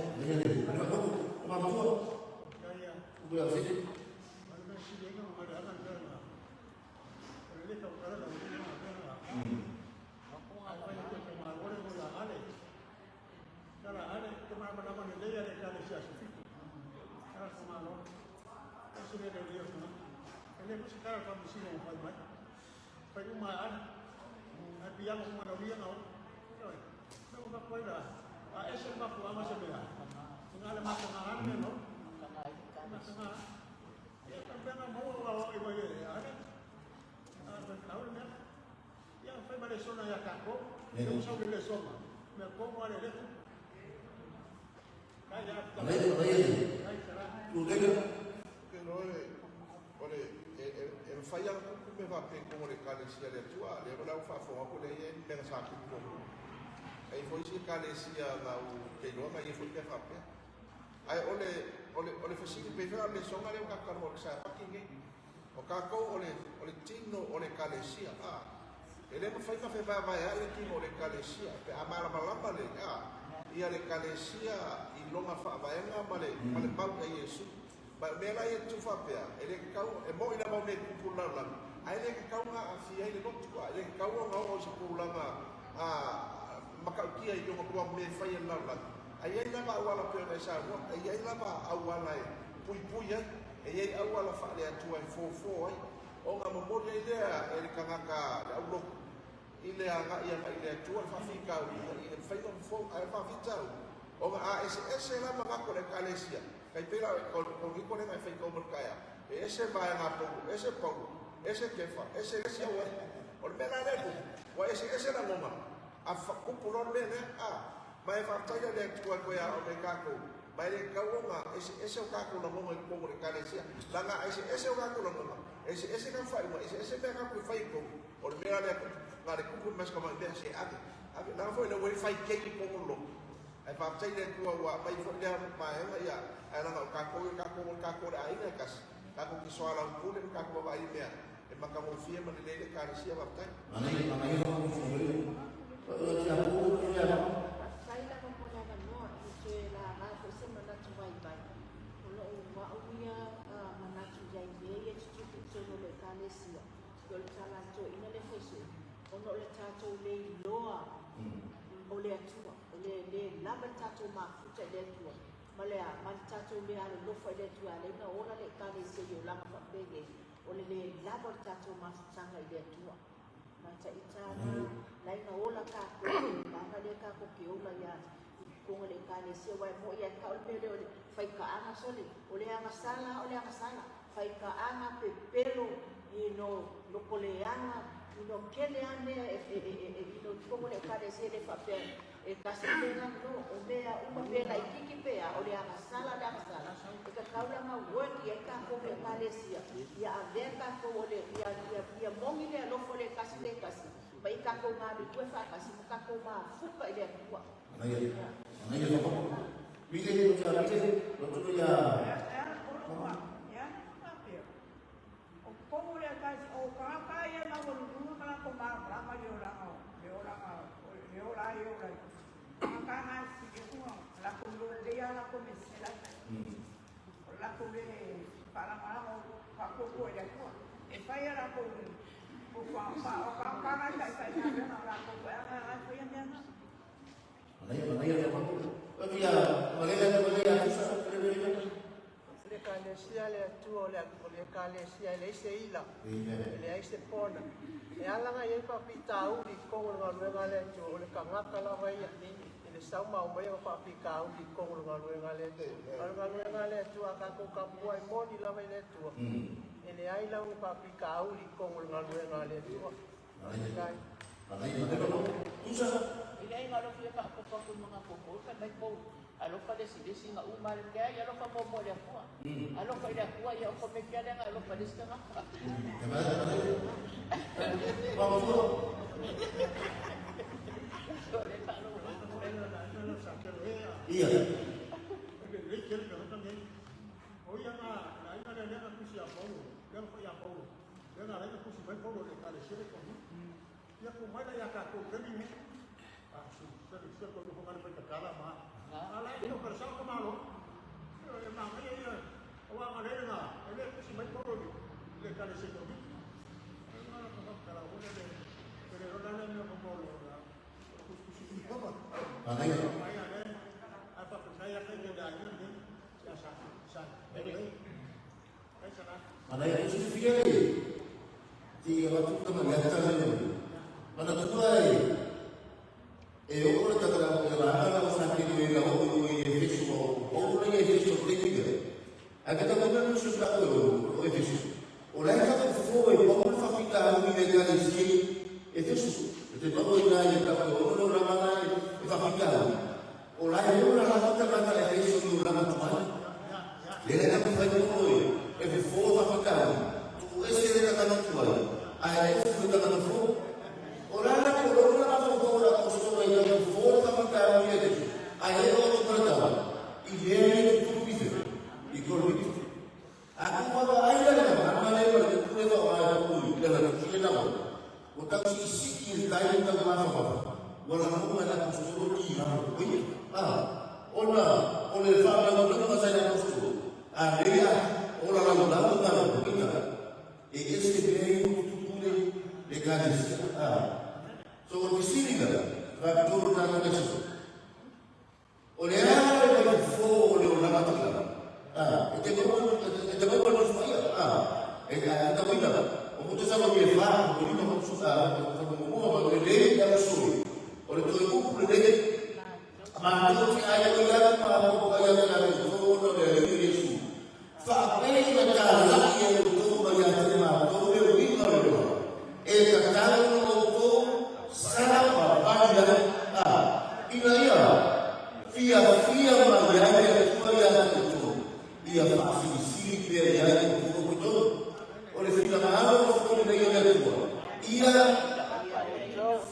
Ana ia silafia e te avatu tama i ata le Manatua e e oo le tagata e laga la o sa ke le la o i Efeso o o le Efeso te ni le. A ke tau mea no se ta o o Efeso. O la ka fo e pa o fa fita o i le ka le si Efeso. E te tau i na i ka o no la mana e fa fita o. O la e o la la tagata Efeso ni o la matuai. Le le ka fai o e fo fa fita o. Tu ese le tagata tuai. A e o le tagata fo. O la la ko lo la fo fo la ko so le ka fo fa fita o i le. A e o to ta. I le le tu pi i ko ni. A ku wa ai la la ma le ma le ku le fa wa ku le la ku le la. O ta si si ki ta i ta ma fa fa. Wala mo ma la ko so ki ha ko i. Ah, ona o le fa la la ma sa la ko so. A le ya o la la la la la ko ta. E ese be ku tu ku le le ka ni. Ah. So o ti la va to ta na so. O le a le mai fo o le o lama tila. Ah, e te mau e te mau no suia. Ah, e ka ta wina. O mo te sa mo e fa, o ni mo su a o mo mo mo le le ya so. O le toi ku le le. Ma to ti ai o ya ma mo ka ya na le to no le le Yesu. Fa pe na ta la i e to ma ya te ma to le wi ma le. E ka ta no to sa pa pa ya. Ah, ina ia fia fia ma ia ia tua ia te to ia faasilisili pea ia i o ko to o le finagalo o fo le ia le tua ia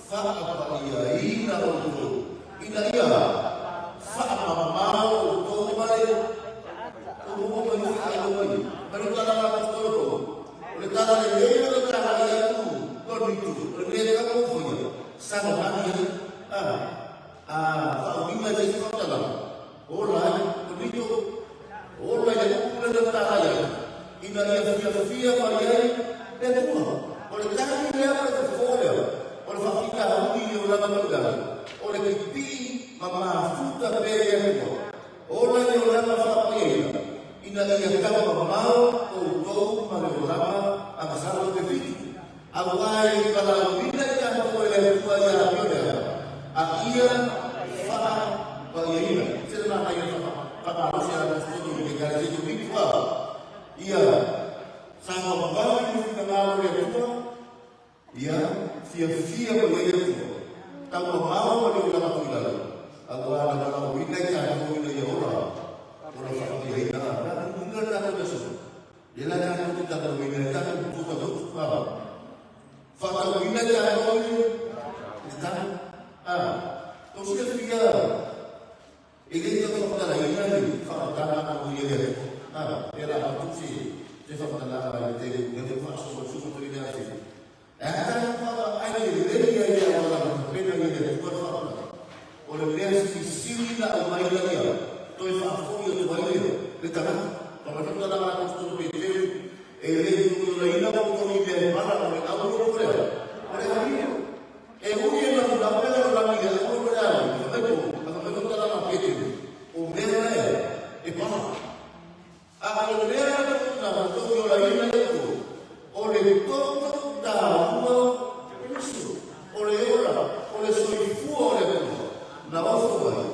faapaiaina outou ina ia faamamao outou mai o mo mai fi alo mai mai tala la ko to o le tala le le le tala ia tu ko ni tu o le le ka ko fo ia sa ma ni ah ah fa uinga te whakatala. O la, o nito, o la le kula le tala ia. Ina ia fia fia mai ai, le tua. O le tani lea o le fofo lea. O le whawhita hui i o lama tula. O le pipi ma mafuta pe ia tua. O la i o lama whapaia. Ina ia tau mau o tou ma le o lama a masalo te fitu. A wai pala wina i a koe le tua ia a pia. A ia wha pa ia ina. Se na mai ia wha pa lo se a tonu i le kare te tu a. Ia sa ma mau i na ngā le tua. Ia fia fia pa ia ia tua. Tau ma mau ma le lama tu ila. A wa na na wina i ta ko ina ia ora. Ora wha pa ia ina. Na munga ta ko so. Le la na ko ta ko ina ta ko tu ta ko tu. Whakawina ia ko i ta. Ah, to sia fia e le te whakatara i nei whakatara a mo ia le. Ah, e la atu si te whakatara i te le te whaso o su to i le atu. E ata whaka ai le le ia ia o la pena i le tua whakatara. O le mea si sili na o mai la ia, toi whaafoi o te wai le, le tangata. Whakatara la ko to pe te e le tu la ina o to i le mana o le au o le o le hari. E ui e na na pera o la mi le o le au. Whakai po, whakatara la pe te. O mea e, e pana. A o le mea na to i o la ina le ko. O le toto ta ua Kristo. O le ora, o le soifua o le Atua. Na ofo ai,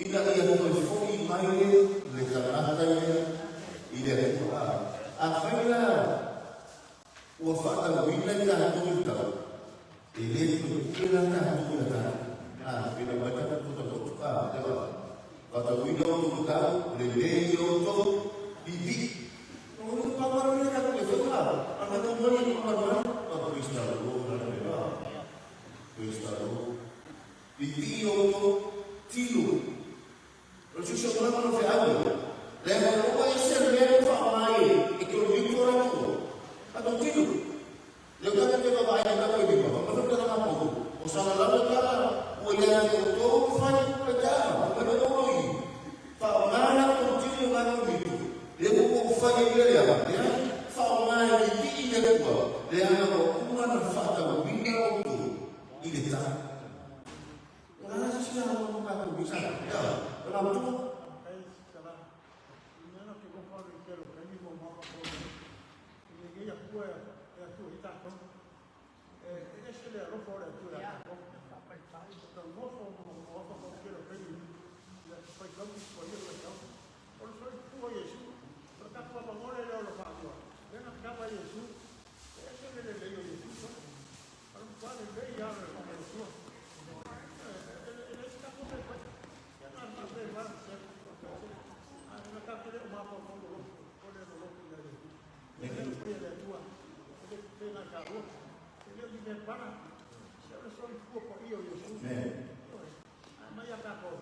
ina ia toe foi mai le le tagata ia i le Atua. A fai la ua faatauina i tatou i tau, e le toe pule la tatou i la tatou. A, pe na mai tatou to tatou a, te wa. Faatauina o tou tau, le le i o tou, pipi. O le pawara le tatou e fai la, a na tau mai i ma mai, a Krista lo na le la. Krista lo. Pipi o tou, tino. O le susu o lama no fe au. Le ma o e se le fa mai e ko ni ko ra ko. A to tino. Le ka te va ai ka ko ni ma. Ma fa la ma ko. O sa la la ka o ia te o to fa ka ta. Ma no no i. Fa ma la ko tino ma ko ni. Le ko ko fa ye le ya. Le fa ma i ti i le ko. Le ana ko uma na fa ta o ni o to i le ta. O la la si la mo ka ko bisa. Ya. O la mo. taua. E le o ni mea pala. Se o le soifua paia o Iesu. Ioe. A mai ia tatou.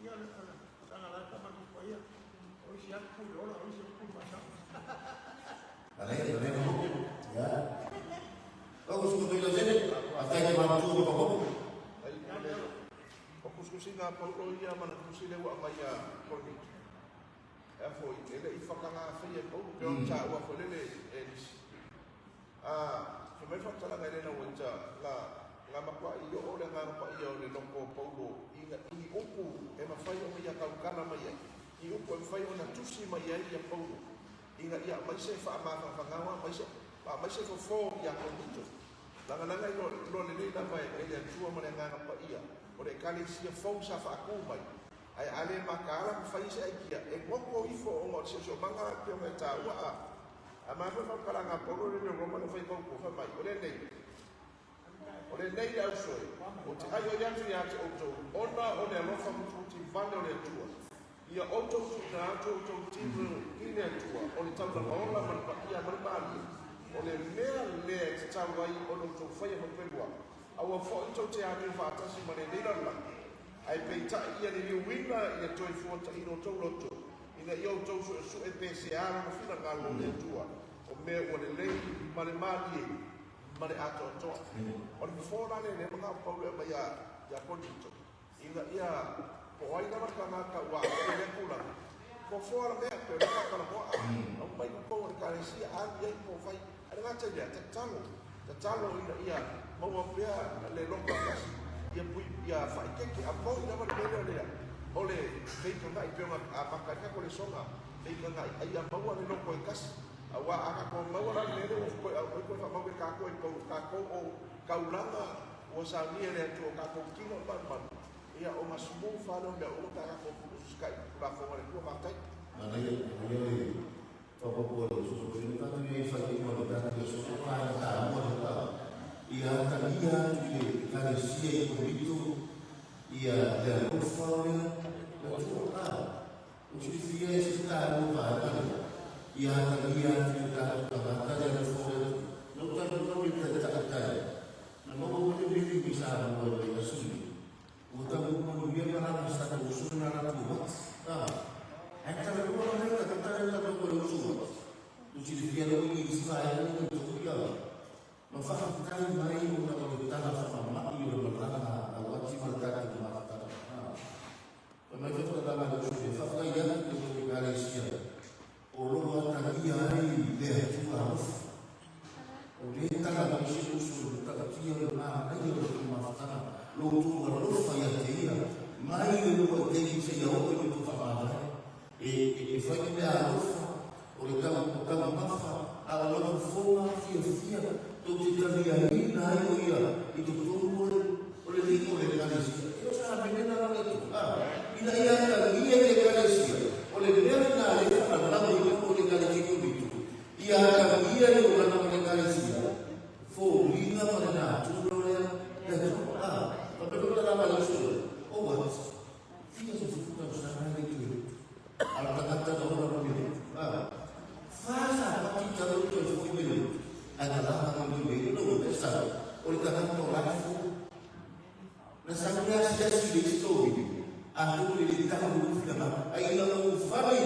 Ia o le tagala e faamalu paia. O isi atu pule ola, o isi atu pule maasao. Manaia, manaia mo. Ya. Bagus untuk itu sini. Atai ke mampu ke pokok. Ai, o le o kusikusiga a Paulo ia ma le tusi lea ua aumai ia Korinito. E a foi, e le i whakangāwhai e Paulo, pe ona tāua foi lele e nisi. A, fai mai le faamatalaga e lena ua ita, nga, nga matuai oo le Agaga Paia o le loko o Paulo i, i ni upu e mafai ona ia tautala mai ai, ni upu e mafai ona tusi mai ai ia Paulo, ina ia aumai se faamafafagaga, aumai se, aumai se fofo ia Korinito. Lagalaga i loa lelei lava e le Atua ma le Agaga Paia o le Ekalesia fou sa faatu mai, ae a le mataala ma fai se aikia, e goto ifo ona o le siosiomaga e pei ona e taua a. A mafua faamatalaga a Paulo le leo Roma na fai mautu, fai mai, O lenei, o lenei le ausoe, ou te aioi atu ia te outou, ona o le alofa mutimuti vale o le Atua, ia outou tuuina atu outou tino i le Atua, o le taulaga ola ma le paia ma le malie, o le mea lea e tatau ai ona outou faia faapelua, aua foi tou te amio faatasi ma lenei lalolagi, ae peitai ia liliuina i le toe fuataina o tou loto, ina ia outou suesue pe se a lona finagalo o le Atua, o mea ua lelei ma le malie ma le atoatoa. O le fofo la lea lea manao Paulo e aumai ia Korinito, ina ia po o ai lava le tagata ua aafia i lea tulaga, fofoa la mea, pe o lea faatalanoa, aumai totonu o le Ekalesia, alu i ai po o fai. Ae le gata i lea, tatalo, tatalo ina ia maua pea le loto tasi, ia pui, ia faaeteete, a moni lava le mea lea o le, o le feikagai pei ona amata ai tatou lesona, feikagai, a ia maua le loto e tasi. Aua a tatou maua la le mea lea ua toe aumai toe faamau e tatou i pau, tatou o taulaga ua saunia e le Atua o tatou tino e malumalu, ia ona smooth lava lea o mea uma pe a tatou usitai i Tulafono a le Atua. Faafetai. Manaia, manaia le Faaopoopo le uso foi le tatou i ai fai uma le tatou aso o vaega taua le ta ia atagia atu i le Ekalesia i Korinito ia le alofa o le Atua. A o silafia e se taua vaega lea ia atagia atu i o tatou tagata le alofa o le Atua. Na ou talanoa i le taitai na maua foi le meli mai Samoa i le aso nei. Ua tau manuia ma lana sa tau uso na latou ati. A, ae talanoa la lea tagata lea talanoa le uso ati. U silafia lava i isi vaega nei mai tonu ia ma faafetai mai ona o le tala faamama'i o le malaga a au ati ma le tatou mafutaga. A, fai mai faamatalaga a le uso lea, faafetai atu i le tou Ekalesia o lo o atagia ai le Atua alofa. O lea e tala mai se uso i le matautia o le manaia o le tou mafutaga, lo outou alofa ia te ia, mai le lua i taimi seia oo i le tou faamavae. E, e, e fai le mea alofa, o le tau, o taumafa, a o lau fofoga fiafia, tou te taliaina ai o ia i totonu o le, o le lima o le Ekalesia. E o sa menena la le tu, a, ina ia atagia i le Ekalesia, o le mea lena lea e faalau i totonu o le Ekalesia Korinito, Ia atagia le olaga o le Ekalesia, foliga ma le natura o le Atua. A, faapea foi le lava a le uso lea, o what? Fia se fufu tausaga e le toe a le tagata na ola mai le A, fa sa pati talo toe foi mai le ae na lava mai le le no le sa o le tagata o la fu na sa le asiasi le isi tovili atonu e le tau le finagalo ai ina ua ufale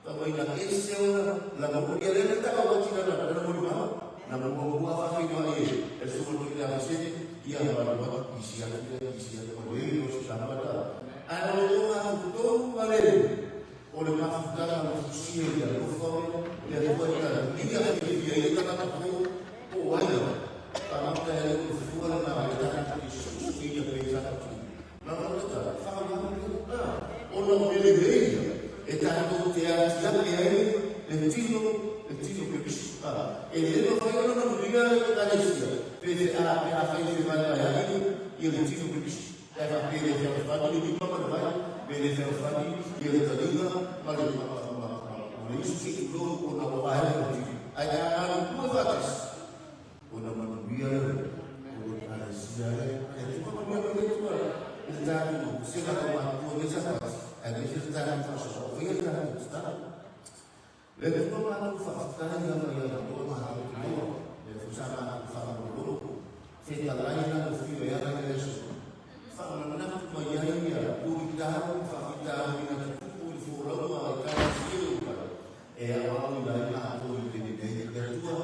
fa mai na ese ona lagona ia lea na tau ati na na molimau na muamua faafeiloai e le susuga i le Avasene ia ma le isi atu lea isi atu ma le o se tama ae o le ona totonu ma le o le mafutaga o le fusia i le alofa o le Atua i talia fiafia i le tagata fou po o ai lava tagata e le fua lena o le tagata i sususuina pe tagata na o le tala whakamahu ona o le lelei e tatou te atiae ai le tino le tino Keriso. E le mafai ona manuia le Ekalesia pe a pe afai e vaevaeaina ia le tino Keriso. Ae faapea e le fealofani le lima ma le vai, pe le fealofani ia le taliga ma le ma le isu se i tulou ona ua vaea le tino. Ae a galulue faatasi, ona manuia lea o le Ekalesia lea. E tuka manuia mai le Atua i le tatou sega taumatua i le Sapati, aemaise le tatou faasoa. O faia le tatou tatalo. Le Atua matou faafetai lava ia outou matou te lua, lea foi sa matou faalogologo, fetalai lana fio e ala i le aso, faamanatu mai ai ia luitau ma faafitauli na tutupu i le folauga a Ekalesia i uta, e aoaoina ai matou i le taimi nei. Le Atua,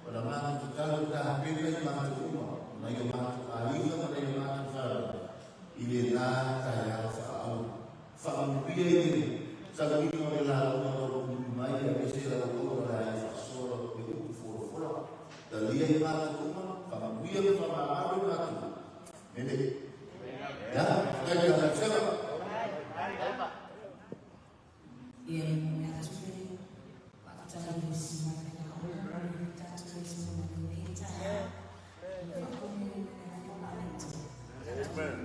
o la matou tatalo e tapena i matou uma, ma nai o matou aiga ma nai o matou fanau, i lena taeao faaauau. Faamanuia i le saluina o le lauga o lo o umi mai aemaise lau aua la e faasoa le upu folafola. Talia i matou uma, faamanuia ma faamagalo i matou. Mene. Ya, faafetai i le Vasega. Ia e momoli atu le faafetai i le Susuga Faiaola mo le tatou lesona i lenei taeao. Ia faapuni le Afioga a le Atua. Amen.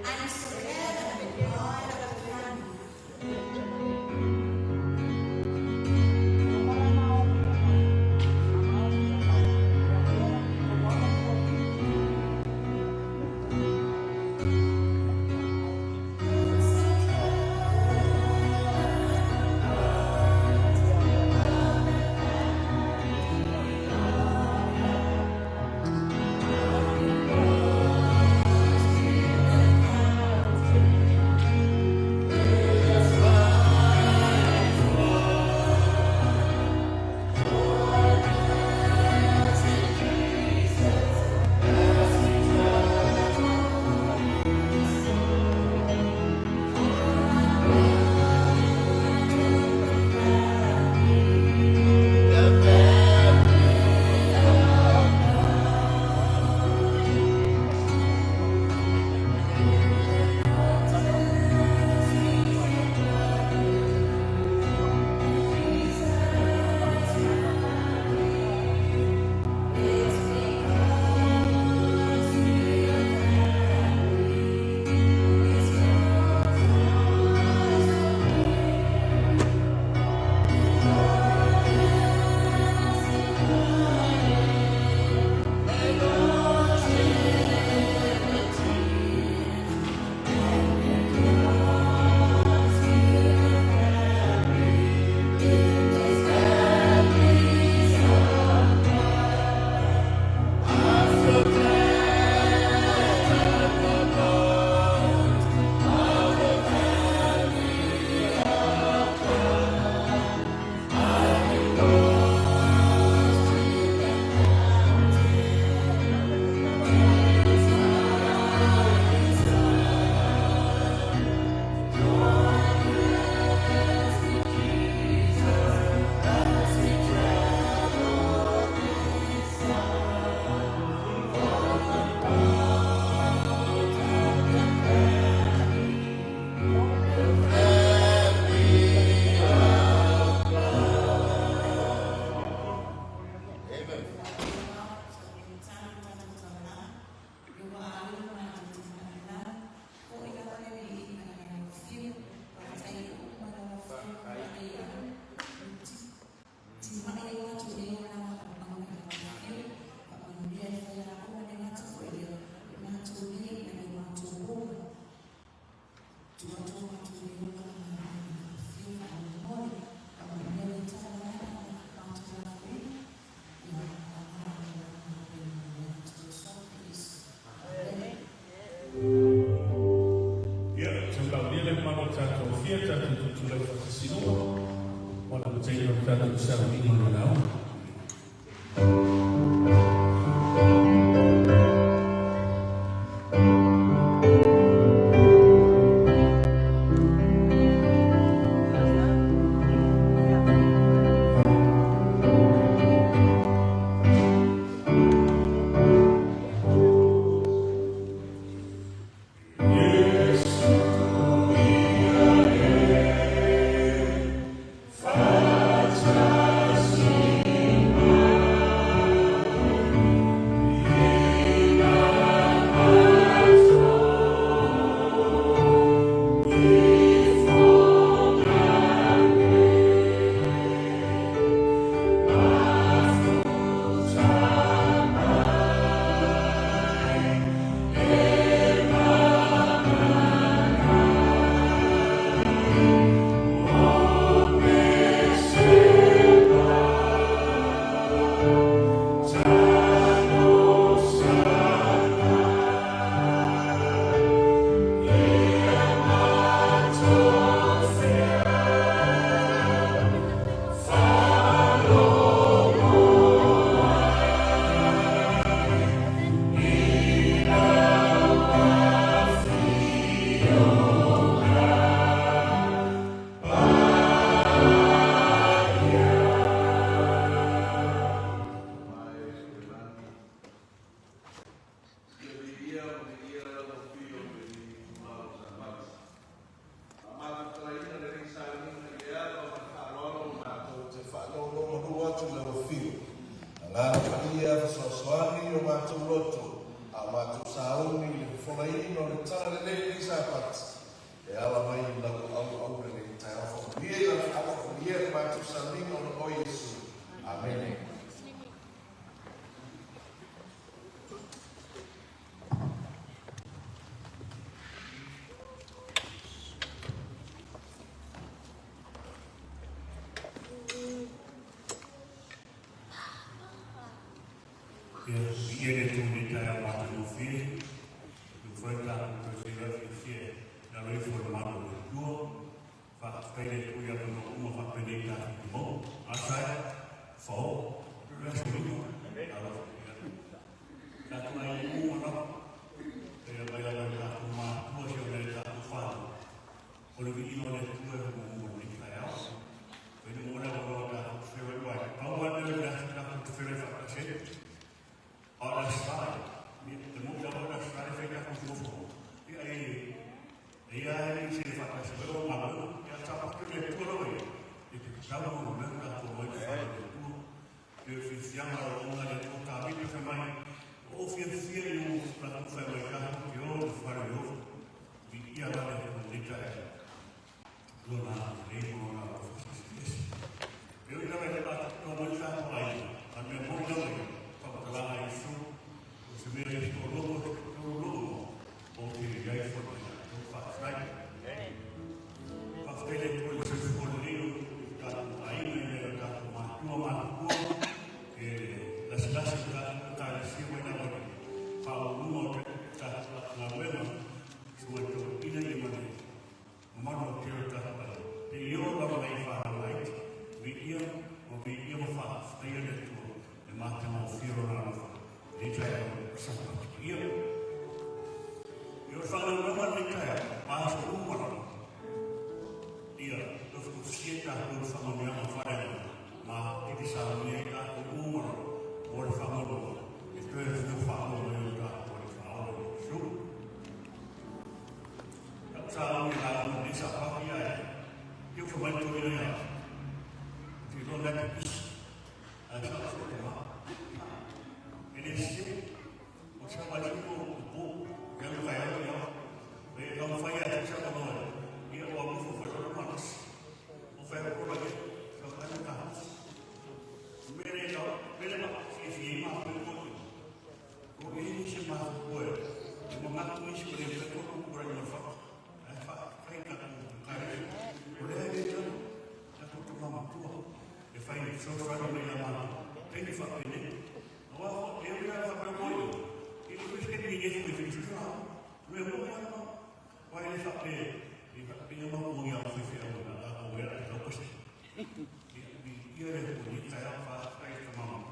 I'm so glad I've been part of the family. Amen. Ia, taulaulia le mamalu o tatou fia tatou tutulai faatasi loa. Mo le amataina o le tatou sauniga o le lauga. Yes, Agaga Paia fesoasoani i o matou loto a o matou sauni i le fofolaina o le Talalelei i lenei Sapati e ala mai i lau auauna i lenei taeao. Faamanuia i lau feau, faamanuia i le matou sauniga ona o Iesu. Amene. Ia, viia le Atua i lenei taeao matagofie, ua mafai ona tatou toe feiloai fiafia i lalo ifo o le malu o le Atua. Faafetai i le Atua i avanoa uma faapenei tatou te maua. Asa e, fao, le aso lima. Alofa, ia. Tatou aiga uma lava, e mai lava i tatou matua seia oo i tatou fanau. O le viiga o le Atua e muamua i lenei taeao. Fai le moana avanoa tatou te feiloai ai. Pau lava lea o le aso tatou te feiloai faatasi ai. A o le Aso Sa, e moni lava o le Aso Sa e fai tatou nofo. Ia e e ia e le se faatasi mai o galuega. Ia Sapatu le Atua lava ia. E te tatau ona mea tatou omai te whare le Atua. Te fiafiaga o ona le Atua Tāvita fai mai. O fiafia i o tatou fai mai tatou te o te whare le ofa. Viia la le Atua i lenei taeao. Lona agalelei ma lona alofa silisili ese. E ui lava i le faatapitoa mai le tatou aiga, a o le mea moni lava ia, faamatalaga a Iesu, o se mea e toalua po o se toatolu lou igoa, ou te i ai foi ma i latou. Faafetai. Faafetai i le Atua i le soifua lelei o tatou aiga i nai o tatou matua matutua, e lasilasi i tatou Ekalesia mai lava i le faauluuluga o tatou galuega, sua e toeaiina ia ma le mamalu o tele o tatou aiga. Te i oo lava nai fanau laiti, viia ma viia ma faafetaia le Atua e matagofie lona alofa i lenei taeao o Sapati Paia. Ia o le faanoanoa i lenei taeao, ma aso uma lava, ia tofutofusia i tatou le faamanuiaga faaleagaga ma e te saunia ai tatou uma lava mo le faamaualuga e toe fua faaola mai o tatou Alii Faaola o Iesu. Sa au i la o le sa pa ia e. Ia fa mai to ia. Ti lo na te pisi. A sa so te ma. E le se o sa ma ti ko ko ya lo kai o ya. E ka mo fai a sa ko no. Ia o amu fo fo lo ma. O fa ko la ke sa ka ka. Mere ka mere ma fi fi ma ko ko. Ko e ni se ma ko e. E ma ma ko isi ko le ko ko ko ra fa. Ai fa fai ka ko ka re. O le ai le ta ko to ma tua. E fai ni so fa no le ma. Te ni fa pene. Awa ko e o ya fa ko yo. E ko se ni ni ko fi fi ra. Le mo ya ma. Wa le fa pe. I fa pe ma ko ya fa fi o na la ko ya ko ko se. Ia le ko ni ka fa kai ka ma ma.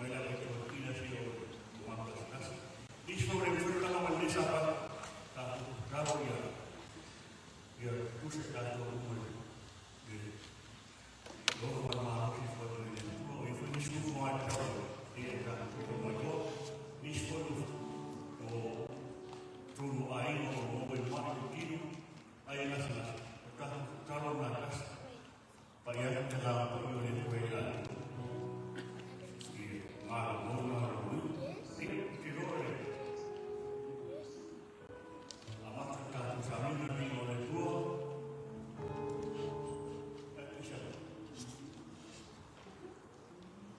Mai lava i Toatina sia o Mamatasitasi. Nisi foi o le tulaga ma lenei Sapati, tatou tatalo ia ia tutusa i tatou uma i le alofa ma le malosi i fuatua i le Atua. O ia foi nisi upu ma le tau ia i tatou tupu mai loa. Nisi foi o tonu aiga o maua i mai o tino ai e gasegase. O tatou tatalo na tasi. Pai atu te agaga paia o le Atua i latou i malolo malolo i te loa le amata o tatou sauniga i o le Atua.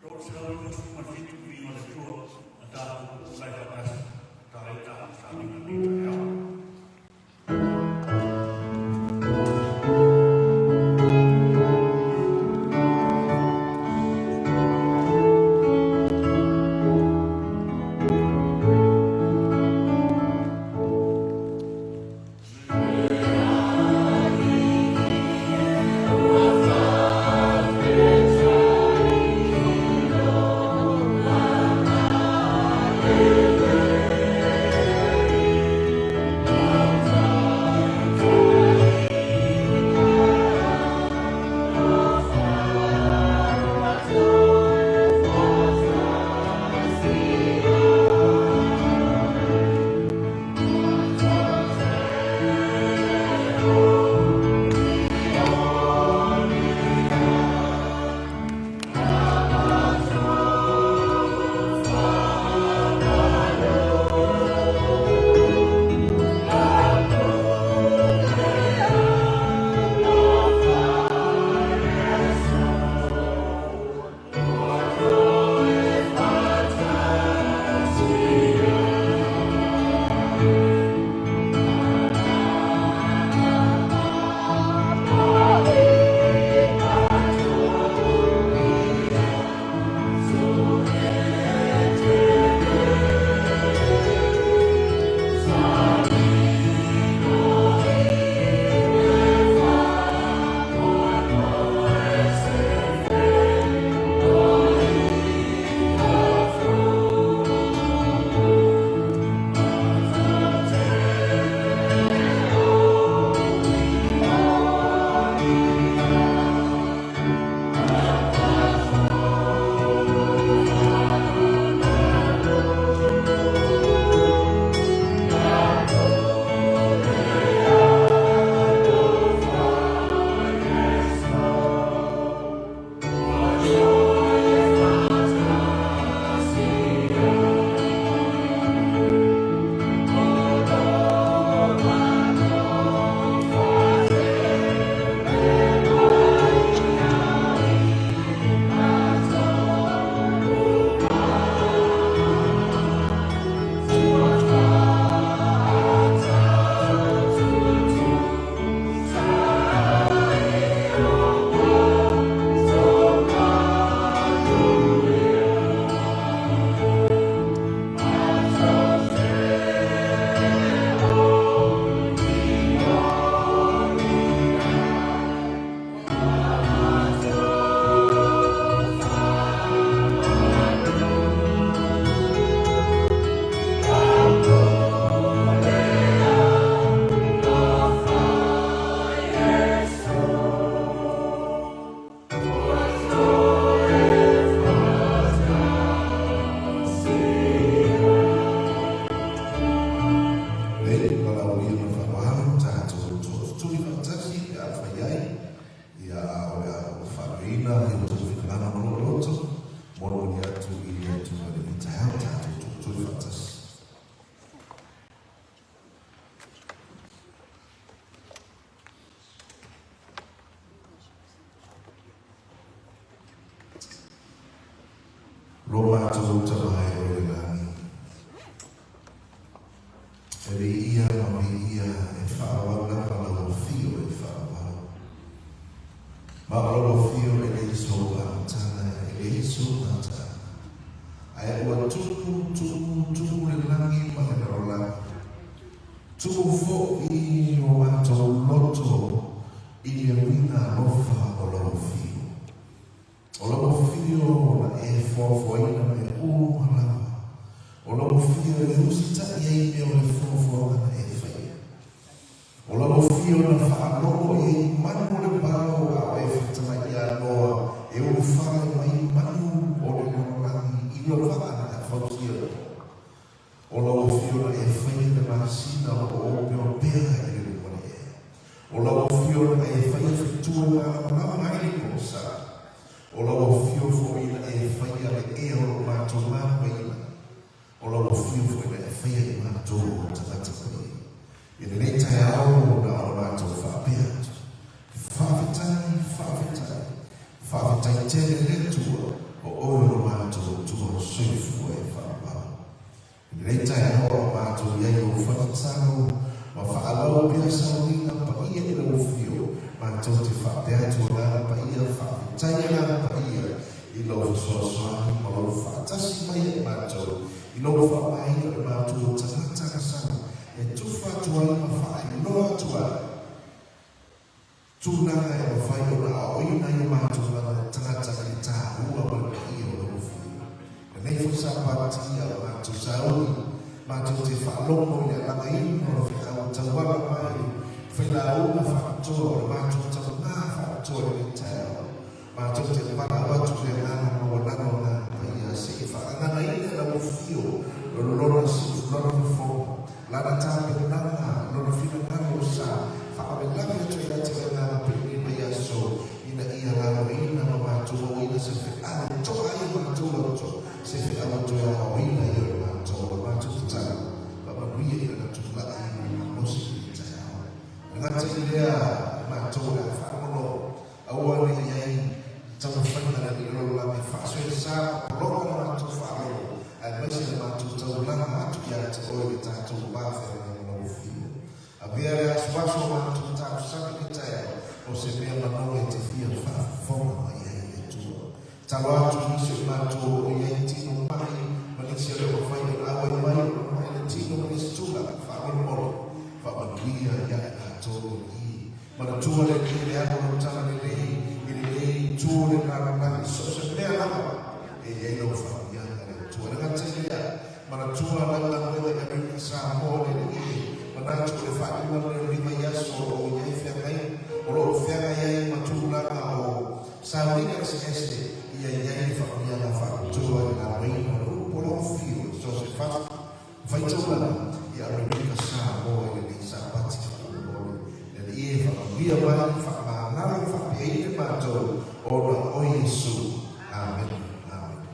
397 i o le Atua na tatou lai faatasi ta ai tatou sauniga i taeao. i o tou finagalo ma lou loto, molimoli atu i le Atua i lenei taeao, tatou tutui faatasi. Lo matou Tama e oe i le lagi, e viia ma viia e faaauau lava lau afio e faaauau. Ma o lau afio e leai sou amataga, e leai sou mataaga. Ae ua tumu, tumu, tumu le lagi ma le lalolagi. Tumu foi o matou loto i le uiga alofa o lau afio. O lau afio na e foafoaina mea uma lava. O lau afio e usitai ai mea o le foafoaga na e faia. O lau afio na faalogo i ai manu o le vao a o e fetalai ia Noa e ulufale mai manu o le lalolagi i le vaa na fausia loa. O lau afio na e faia le masina o lo o opeopea i le luma o le ea. O lau afio na e faia fetu e malamalama ai le posa. O lau afio foi na e faia le ea o lo matou manuaina. O lau afio foi na e faia i matou o tagata paia. I lenei taeao na ona matou faapea atu, Faafetai, faafetai, faafetai tele le Atua o oe o lo matou Atua soifua e faavavau. I lenei taeao o matou i ai ou fatatalo ma faaauau pea sauniga paia i lau afio, matou te faapea atu agaga paia, faafetai agaga paia i lau fesoasoani ma lou faatasi mai ia i matou, i lou faamāina o i matou o tagata agasala e tufa atu ai ma faailoa atu ai tulaga e mafai ona aoaoina ai o matou tagata i le tāua ma le paia o lau Afioga. Lenei foi Sapati a o matou sauni, matou te faalogo i le alagaina o le feau tauala mai le failauga faapitoa o le matou taugā faapitoa i lenei taeao. Matou te valaau atu i le agaga maualalo agaga paia se i faagaganaina lau afio lona lona fofoga, lana tapenaga, lona finagalo sa faalavelave atu ai ia te oe agaga paia mai aso ina ia laloina ma matou mauaina se feau e toa ai o matou loto, se feau e toe aoaoina ai o matou, o matou tatalo, faamanuia i lana tulai ma le malosi i lenei taeao. E gata i lea, matou o le a faalogologo Aua ne i ai taumafaiga na ni lalolagi e faasoesa ma poloka le matou faalogo, aemaise le matou taulaga atu ia te Oe le tatou va feagai ma Lau Afio. Avea le asuasu o matou talosaga i le taeao, o se mea manogi e te fia faafofoga mai ai le Atua. Talo atu i nisi o i matou o lo o i ai tino mai ma nisi e le o mafai ona auai mai ona mai le tino ma nisi tulaga faamolemole, faamanuia ia i latou i Manatua le Alii le alo o lou talalelei i lenei itu o le lalolagi, so o se mea lava e i ai lau faamanuiaga le Atua. E le gata i lea, manatua lau galuega i Amerika Samoa le Alii e manatu o le faaiuga lenei o le vaiaso o lo o i ai feagaiga, o lo o feagai ai ma tulaga o sauniga eseese ia i ai le faamanuiaga faapitoa i le lauaina o le upu o lou afio i so o se fata Faitaulaga i Amerika Samoa i lenei Sapati faamolemole. Le Alii e faamanuia mai, faamagalo, faapiaina matou ona o Iesu. Amene. Amene.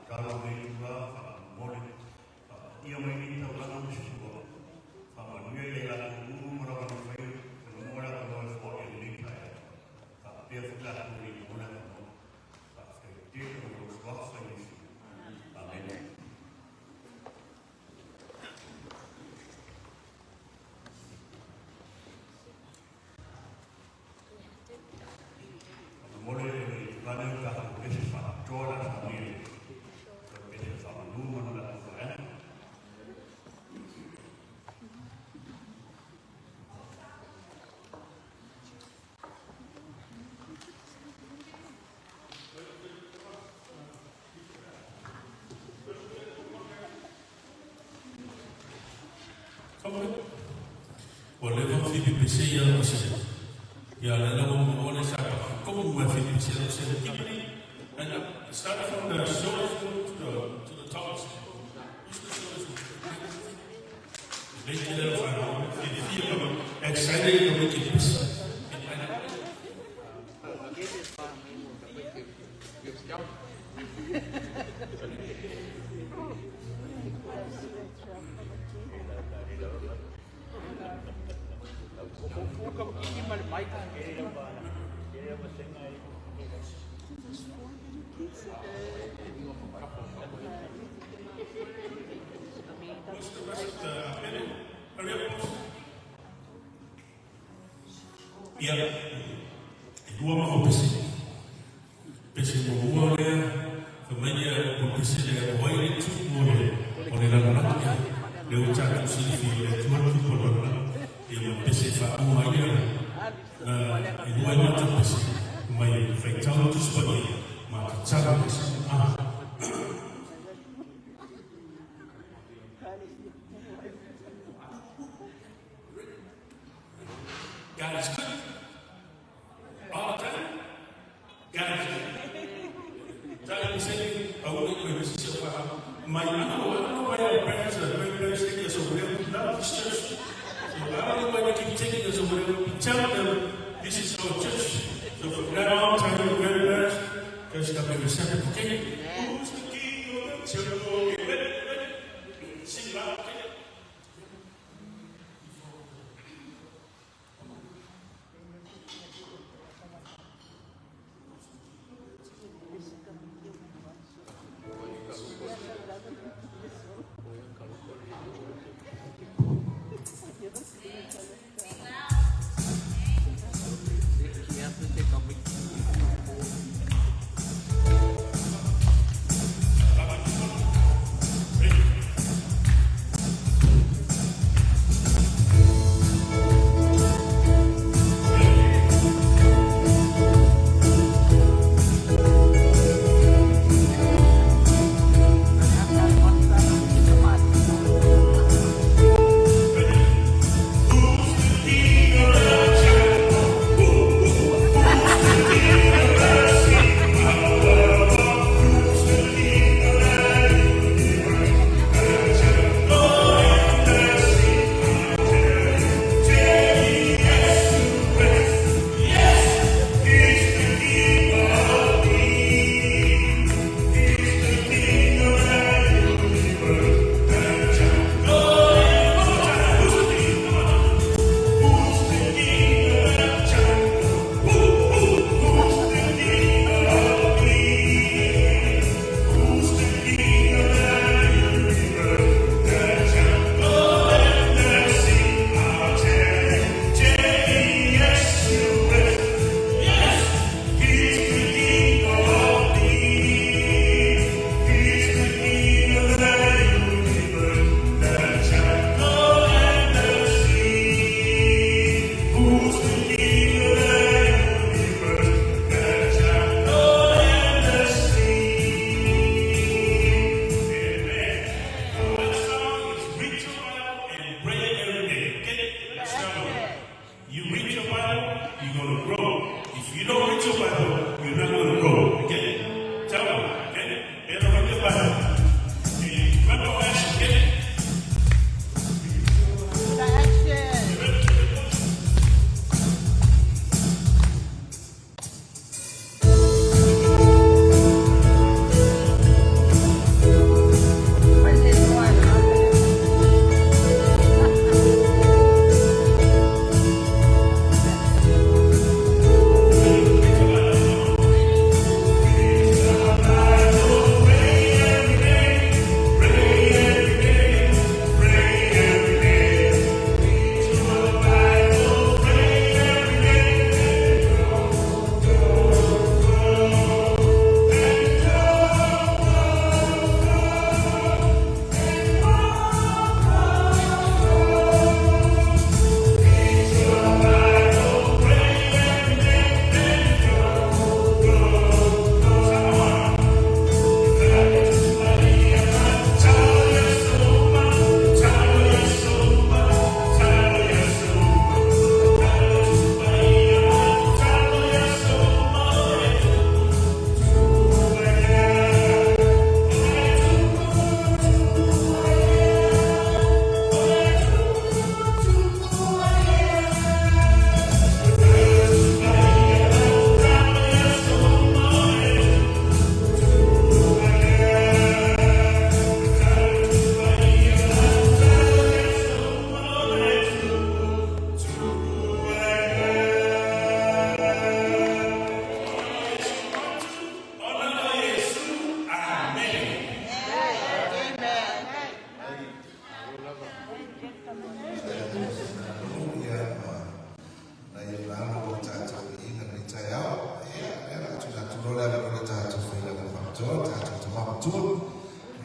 Tatalo i lenei itula faamolemole, faapaia mai lenei taulaga ma se suafa. Faamanuia ia i latou uma ma lava mafai ona maua le avanoa e foai i lenei taeao. Faapea foi latou e le i maua le avanoa. Faafetai tele ona o lou suafa Iesu. Amene. Faamolemole le itula lenei o le tatou pese faapitoa o le a saunia e le pese faamanu ma le latou vaega. Ua leva ona fia pepese ia lau masele. Ia lea la ua maua le Sabati tonu mai fia pepese lau masele. Keep it in. And start from the shoulders to the tops. Who's the shoulders? Lei tele lau whanau. Fia fia excited ka mai ke pepese. What's the rest of the panel? Hurry up, boss. Ia, e lua ma pese. Pese muamua lea, fai mai lea o le pese lea o ai le tupu o le lalolagi ia. Lea ua tatou silafia o le Atua le tupu o le lalolagi. Ia ma le pese e faauma ai lea na e lua ai matou pese. Fai mai e faitau le Tusi Paia ma tatalo le isi. Ah. God is good. All the time. God is good. My uncle, I don't know why our parents or grandparents take us over there. We love this church. So I don't know why they keep taking us over there. We tell them this is our church. So from now on, tell your grandparents, because come every Sabbath, okay? Who's the king of the jungle? Okay, ready, ready. Sing loud, okay?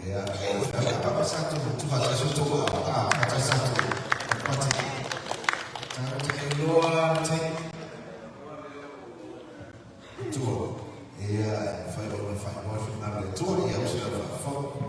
Ia, pa sa tu tu fa sa tu a fa sa tu pa ti. Ta te loa te tua. Ia, fai o na fai mo fi na le tua ia o se fa fa.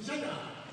Isaiah.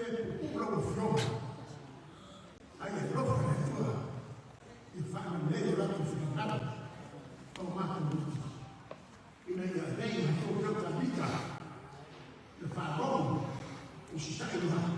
Pe pupuu lau Afioga, ai alofa le Atua ia faalelei o latou finagalo ma o matou loto, ina ia avea i matou pea o Tavita le faalogo i sasae i le